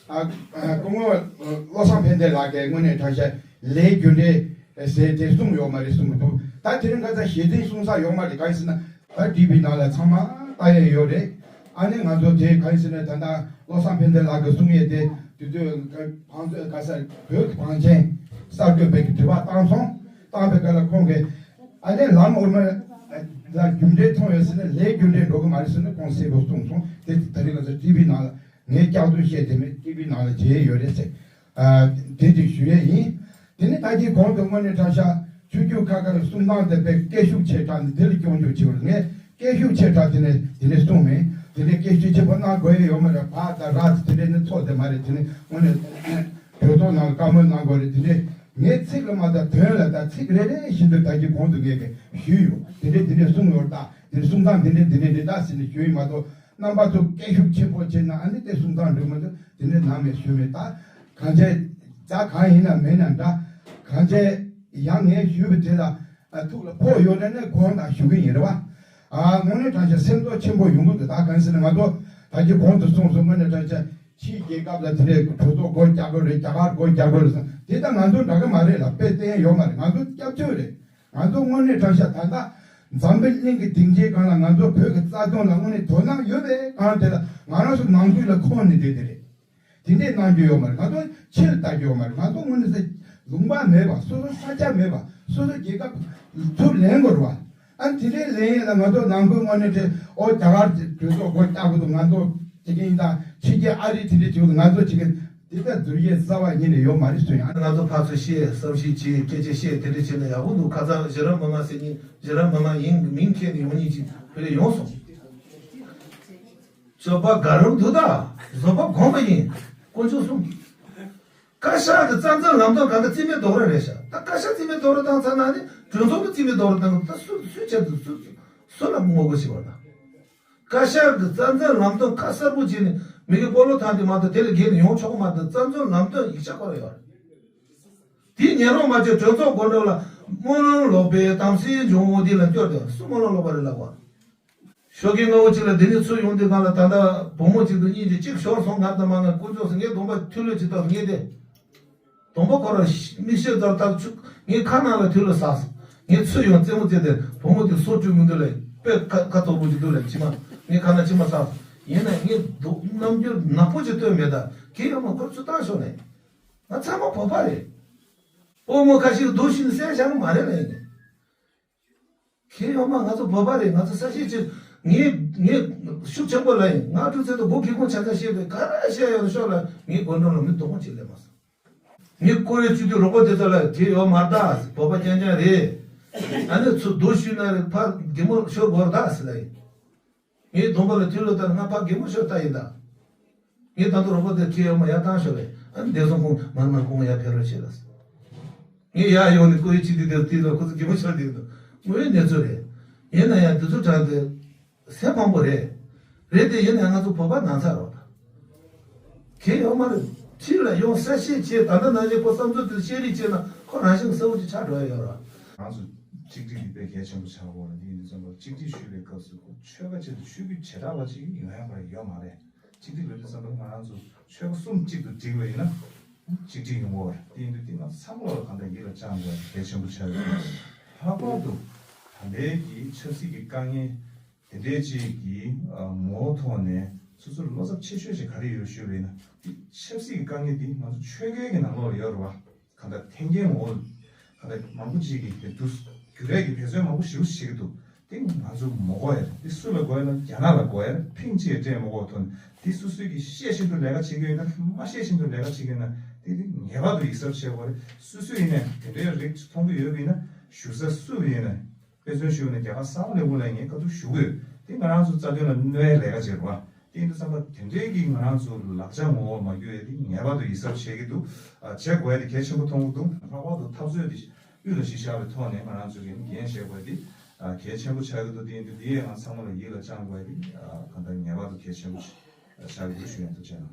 ཨ་སྐུ་ངོ་བློ་བཟང་ཕན་བདེ་ལགས་ཀྱིས་དངོས་གནས་དྲང་བཤད་ལས་རྒྱུ་འབྲས་ཟེར་དེ་གསུངས་ཡོད་མ་རེད་གསུང་གི་འདུག། ད་དེ་རིང་ཁ་སང་ཞལ་འཛིན་གསུང་ས་ཡོད་མ་རེད། གང་ཡིན་ཟེར་ན། ད་ཊི་ཝི་ནང་ལ་ཚང་མ་ལྟ་ཡས་ཡོད་རེད། ཨ་ནི་ང་ཚོ་དེ་ག་རེ་ཟེར་ན་ད་ལྟ་བློ་བཟང་ཕན་བདེ་ལགས་ཀྱིས་གསུང་ཡས་དེ་དེ་དུས་བང་ག་ས་བོད་ཀྱི་བང་ཆེན་གསར་འགོད་པའི་གི་དྲི་བ་བཏང་སོང་། བཏང་པའི་སྐབས་ལ་ཁོང་གིས་ཨ་ནི་ལམ་འོར་མ་ལ་རྒྱུ་འབྲས་མཐོང་ཡོད་ཟེར་ན་ལས་རྒྱུ་འབྲས་འགྲོ་གི་མ་རེད་ཟེར་ནས་ཁོང་གསལ་པོ་གསུངས་སོང་། དེ་ད་རེས་ང་ཚོ་ཊི་ཝི་ནང་ལ་ངས་བསྐྱར་ཟློས་བཤད་དེ་མེད། ཊི་ཝི་ནང་ལ་མཇལ་ཡས་ཡོད་རེད་ཟེར། ཨ་དེ་དེ་ཞུ་ཡས་ཡིན། དེ་ནས་ད་གིན་གོང་དུ་དངོས་གནས་དྲང་བཞག་ཆོས་བརྒྱུད་ཁག་ཁག་གི་གསུང་སྟངས་དེ་དཔེ་སྐད་ཤུགས་ཆེ་དྲགས་ནས་དེ་ལ་སྐྱོན་བརྗོད་བྱེད་པར་ངས་སྐད་ཤུགས་ཆེ་དྲགས་དེ་ནས་དེ་ནས་གསུངས་མེད། དེ་ནས་སྐད་ཤུགས་ཆེན་པོ་གནང་དགོས་ཡས་ཡོད་མ་རེད། བག་དང་ར་དེ་འདྲས་ནི་ཚོགས་དེ་མ་རེད། དེ་ནས་དངོས་གནས་གྲོས་ཚོགས་ནང་ལ་བཀའ་མོལ་གནང་དགོས་རེད། དེ་འདྲས་ངས་ཚིག་ལ་མ་ལྟ་དོན་ལ་ལྟ་ཚིག་རེ་རེ་བཞིན་དུ་ད་གིན་གོང་དུ་ངས་ཀྱི་ཞུས་ཡོད། དེ་འདྲས་དེ་འདྲས་གསུངས་ཡོད་ད། དེ་གསུང་སྟངས་དེ་འདྲས་དེ་འདྲས་རེད་ད་ཟེར་ནས་ཞུས་ཡིན་མ་གཏོགས། རྣམ་པ་ཚོ་སྐད་ཤུགས་ཆེན་པོ་བྱས་ན་ཨ་ནི་དེ་གསུང་སྟངས་འགྲིག་མི་འདུག། དེ་འདྲའི་ནང་ནས་ཞུས་མེད། ད་ གང་བྱས་རྒྱ་གང་ཡིན་ན་མིན་ན་འདྲ། གང་བྱས་ཡང་ངས་ཞུས་པ་དེ་ལ་ཨ་ཐུགས་ལ་ཕོག་ཡོད་ན་ནས་དགོངས་དག་ཞུ་གི་ཡིན་རེད་བ། ཨ་དངོས་གནས་དྲང་བཞག་སེམས་ཚོར་ཆེན་པོ་ཡོང་གི་འདུག་ད་གང་ཟེར་ན་ང་ཚོ་ད་གིན་གོང་དུ་གསུངས་སོང་། དངོས་གནས་དྲང་བཞག་ཕྱིའི་རྒྱལ་ཁབ་ལ་དེ་འདྲའི་གྲོས་ཚོགས་སྒོ་རྒྱག་དགོས་རེད། རྒྱ་གར་སྒོ་རྒྱག་དགོས་རེད་ཟེར། དེ་ད་ང་ཚོ་འདྲ་གི་མ་རེད་ལ། དཔེ་བསྟན་ཡོད་མ་རེད། ང་ཚོ་སྐྱབས་བཅོལ་རེད། ང་ཚོ་དངོས་གནས་དྲང་བཞག་ད་ལྟ་འཛམ་བུ་གླིང་གི་སྡིངས་ཆའི་སྒང་ལ་ང་ཚོ་བོད་ཀྱི་རྩ་དོན་ལ་དངོས་གནས་དོ་སྣང་ཡོད་པའི་སྒང་དེ་ལ་ང་རང་ཚོ་ནང་ཁུལ་ལ་ཁོང་ནས་བསྡད་དེ་རེད། དེ་འདྲས་གནང་རྒྱུ་ཡོད་མ་རེད། ང་ཚོ་ཕྱིར་ལྟ་རྒྱུ་ཡོད་མ་རེད། ང་ཚོ་དངོས་གནས་ལུང་པ་མེད་པ། སོ་སོ་ས་ཆ་མེད་པ། སོ་སོ་རྒྱལ་ཁབ་ཚུར་ལེན་དགོས་རེད་བ། ཨ་དེ་འདྲས་ལེན་ཡས་ལ་ང་ཚོ་ནང་ཁུལ་དངོས་གནས་དེ་ཨོ་རྒྱ་གར་གྱི་གྲོས་ཚོགས་སྒོ་རྒྱག་དགོས་འདུག་ང་ཚོ་བྱེད་ཀྱི་ཡིན་ད། ཕྱི་རྒྱལ་ཨ་རི་དེ་འདྲས་བྱེད་དགོས་འདུག་ང་ཚོ་བྱེད་ཀྱི་དེ་ལྟར་བསྡུར་ཡས་རྩ་བ་ཉིད་ནས་ཡོད་མ་རེད་ཟེར་ཡང་། ང་ཚོ་ཕར་ཚུར་བཤད། བསམ་ཤེས་བྱེད། སྐད་ཆ་བཤད། དེ་འདྲས་བྱས་ན་ཡག་པོ་འདུག་ཁ་སང་གཞི་རིམ་མི་མང་ཟེར་མཁན་གཞི་རིམ་མི་མང་ཡིན་མིན་མཁན་ཡོང་མཁན་ཅིག་བོད་ལ་ཡོང་སོང་། སྤྱོད་པ་དགའ་རབ་འདུག་ད་བཟོད་པ་གོང་མ་ཡིན། དཀོན་མཆོག་གསུམ། བཀའ་ཤག་གི་རྩ་འཛིན་ལམ་སྟོན་ག་འདྲ་རྩིས་མེད་རྡོག་ར་རེད་ཤག་ད་བཀའ་ཤག་རྩིས་མེད་རྡོག་ར་བཏང་ཚར་ན་ནི་གྲོས་ཚོགས་ཀྱི་རྩིས་མེད་རྡོག་ར་བཏང་། ད་སུ་སུའི་ཆེད་དུ་སུ་སུ་ལ་ངོ་རྒོལ་བྱེད་པ་དང་། བཀའ་ཤག་གི་རྩ་འཛིན་ལམ་སྟོན་ཁ་གསལ་པོ་བྱས་ནས་མི་གི་སྤོ་ལོ་ཐང་དེ་མ་གཏོགས་དེ་ལས་བརྒལ་ནས་ཡོང་ཆོག་གི་མ་གཏོགས། རྩ་འཛིན་ལམ་སྟོན་ཡིག་ཆ་ཁོ་ར་ཡོད་རེད། དེའི་ཉན་རོགས་མ་བྱས་གྲོས་ཚོགས་སྒོ་འགྲམ་ལ་སྨོན་ལམ་ལོག་པའི་དམ་སྲི་འབྱུང་བོ་འདི་ལ་སྐྱོར་ཏེ། སུ་སྨོན་ལམ་ལོག་པ་རེད་ལབ་པ། ཞོགས་ཀས་སྔ་བོ་གཅིག་ལ་འདི་ནས་ཚུར་ཡོང་དུས་སྒང་ལ་ད་ལྟ་བུ་མོ་གཅིག་དང་གཉིས་ཀྱིས་གཅིག་ཤོར་སོང་། ང་དང་མ་ང་དཀོན་མཆོག་ཟེར། ངའི་གདོང་པ་ཐོལ་ལོས་ཅིག་བཏབ། ངས་དེ་གདོང་པ་ཁོ་ར་མིག་ཤེལ་ཙམ་བཏབ་བཅུག་ངའི་ཁ་ནང་ལ་ཐོལ་ལོ་ཟགས་སོང་། ངས་ཚུར་ཡོང་རྩེད་མོ་རྩེ་དེ་བུ་མོ་དེ་སོ་བཅུག་མི་འདུག་ལ། དཔེ་ཁ་ཁ་ཐོར་པོ་ཅིག་འདུག་ལ། མཆི་མ་ངའི་ཁ་ནང་མཆི་མ་ཟགས་སོང་། ཡིན་ན་ངས་སྡུག་རྣམ་འགྱུར་ནག་པོ་ཅིག་སྟོན་མེད། ད་གལ་ཡོད་མ་ཁོར་ཚུར་བཏང་ཤོག་ནས། ང་ཚང་མ་བོད་པ་རེད། སྤོ་རྨོ་ཁ་ཤས་སྡུག་ཤི་ནས་བསད་བཞག་གི་མ་རེད་ལ། ཡིན་ནས། ཁྱེད་ཡོང་མ་ང་ཚོ་བོད་པ་རེད། ང་ཚོ་ས་ཤེས་ཅིག་ངས་ངས་ཤུགས་ཆེན་པོ་ལ་ཡིན། ང་ཀྲུའུ་ཚེ་དང་སྒོ་སྒེའུ་ཁུང་ཆ་ཚང་བཤད་པས་ག་རེ་བཤད་ཡོད་ན་ཤོག་ལ། ངའི་སྒོ་འགྲམ་ལ་མི་སྡུག་མོ་ཅིག་སླེབས་མ་སོང་། ངས་ཀོ་རེ་བཅུ་དུས་རོགས་པ་དེ་ཚོ་ལ་དེ་ཡོད་མ་རེད། ད་བོད་པ་རྐྱང་རྐྱང་རེད། ཨ་ནི་ཚུར་སྡུག་ཤོས་ན་རེད། ཕར་གད་མོ་ཤོར་དགོས་རེད་ད་ཟེར་ལ་ཡིན། ངའི་གདོང་པ་ལ་ཐོལ་ལོ་བཏབ་ན་ང་ཕར་གད་མོ་ཤོར་ལྟ་ཡིན་ད། ངས་ད་དུང་རོགས་པ་དེ་ཁྱེད་ཡོང་མ་ཡར་བཏང་ཤོག་ལས། ཨ་ནི་བདེ་སྲུང་ཁོང་མར་མར་ཁོང་ཡར་ཕེབས་རོགས་བྱེད་ལ། ངས་ཡར་ཡོང་ནས་ཀོ་ཡི་ཅི་དེ་དེར་དེ་ལ་ཁོ་ཚོ་གད་མོ་ཤོར་བསྡད་འདུག་དངོས་ཡོད་གནས་ཚུལ་རེད། ཡིན་ན་ཡང་དེ་ཚོ་དྲངས་ཏེ་སེམས་ཕམ་པོ་རེད། རེད་དེ་ཡིན་ན་ཡང་ང་ཚོ་བོད་པ་ནང་ཚགས་རོགས་དང་། ཁྱེད་ཡོང་མ་རེད། ཕྱིར་ལ་ཡོང་ས་ཤེས་བྱས། ད་ལྟ་ནང་བཞིན་ཁོ་བསམ་ཚུལ་དེ་བཤད་རེས་བྱས་ན་ཁོ་རང་བཞིན་གསལ་བོ་ཅིག་ཆགས་འགྲོ་ཡ་ཡོད་ར། ང་ཚོ་གཅིག་སྒྲིལ་འདི་དཔེ་གལ་ཆེན་པོ་ཆགས་ཡོད་རེད། འདི་ཡིན་དུས་ཙམ་པ་གཅིག་སྒྲིལ་ཞུ་བའི་སྐབས་སུ་ཁོ་ཆོལ་ཁ་ཆེད་དུ་ཆོས་བརྒྱུད་བྱེ་བྲག་པ་ཅིག་ཡོང་ཡ་ཁོ་རང་ཡོད་མ་རེད། གཅིག་སྒྲིལ་ལབ་དུས་ཙམ་པ་ང་རང་ཚོ་ཆོལ་ཁ་གསུམ་གཅིག་ཏུ་སྒྲིལ་བ་ཡིན་ན་གཅིག་སྒྲིལ་ཡོང་གི་ཡོད་རེད། དེ་ཡིན་དུས་དེ་ང་ཚོ་ཚང་མ་ལ་གང་ལྟར་ཡིད་ལ་བཅངས་དགོས་པ་གལ་ཆེན་པོ་ཆགས་ཡོད་རེད། ལྷག་པར་དུ་ད་ལྟའི་གི་ཆབ་སྲིད་ཀྱི་དཀའ་ངལ་དེ་འདྲའི་ཅིག་གི་ངོ་བོ་ཐོག་ནས་སོ་སོར་བློ་འཚབ་ཆེ་ཤོས་ཤིག་ག་རེ་ཡོད་ཞུས་པ་ཡིན་ན། དེ་ཆབ་སྲིད་ཀྱི་དཀའ་ངལ་དེ་ང་ཚོ་ཆོལ་ཁའི་གི་ནང་ལོགས་ལ་ཡོད་རེད་བ། གང་ལྟར་འཐེན་འཁྱེར་ངོ་བོ། གང་ལྟར་མང་པོ་ཅིག་གིས་དེ་དུས་རྒྱུ་རས་ཀྱི་འབད་བརྩོན་མང་པོ་ཞེ་པོ་ཅིག་བྱེད་ཀྱི་འདུག་དེ་ང་ཚོ་མ་དགོས་ཡ་རེད། དེ་སུ་ལ་དགོས་ཡ་ན་རྒྱ་ནག་ལ་དགོས་ཡ་རེད། ཕིང་གཅིག་སྤྲད་མ་དགོས་ཐོན། དེ་སོ་སོས་ཀྱིས་ཤེས་བཞིན་དུ་ལས་ཀ་བྱེད་ཀྱི་ཡོད་ན་མ་ཤེས་བཞིན་དུ་ལས་ཀ་བྱེད་ཀྱི་ཡོད་ན་དེ་དེ་ངེས་པར་དུ་ཡིད་གཟབ་བྱེད་དགོས་རེད། སུ་སུ་ཡིན་ནའི་དེ་འདྲའི་རིགས་མཐོང་གི་ཡོད་པ་ཡིན་ན་ཞུ་ས་སུ་ཡིན་ནའི། དཔེ་མཚོན་ཞུས་ན་རྒྱ་གར་གསང་བ་ལས་ཁུངས་ལ་ངས་བཀའ་བསྡུར་ཞུ་གི་ཡོད། དེ་ང་རང་ཚོ་རྩ་དོན་ལ་གནོད་ཡའི་ལས་ཀ་བྱེད་རོགས། དེ་ཡིན་དུས་ཙམ་པ་དེ་འདྲའི་གི་ང་རང་ཚོ་ལག་ཆ་ངོ་བོ་མ་འགྱུར་ཡ་དེ་ངེས་པར་དུ་ཡིད་གཟབ་བྱེད་ཀྱི་འདུག་ཨ་བྱེད་དགོས་ཡ་དེ་གལ་ཆེན་པོ་མཐོང་གི་འདུག་ལྷག་པར་དུ་འཐབ་རྩོད་དེ་དབུས་ལ་གཞི་བཞག་པའི་ཐོག་ནས་ང་རང་ཚོ་གི་འགན་བཞེས་དགོས་ཡ་དེ་ཨ་གལ་ཆེན་པོ་ཆགས་ཀྱི་འདུག་དེ་ཡིན་དུས་དེ་ཡས་ང་ཚང་མ་ལ་ཡིད་ལ་བཅངས་དགོས་ཡ་དེ་ཨ་གང་ལྟར་ངེས་པར་དུ་གལ་ཆེན་པོ་ཆགས་ཀྱི་འདུག་ཞུ་ཡ་འདུག་བྱས་ན།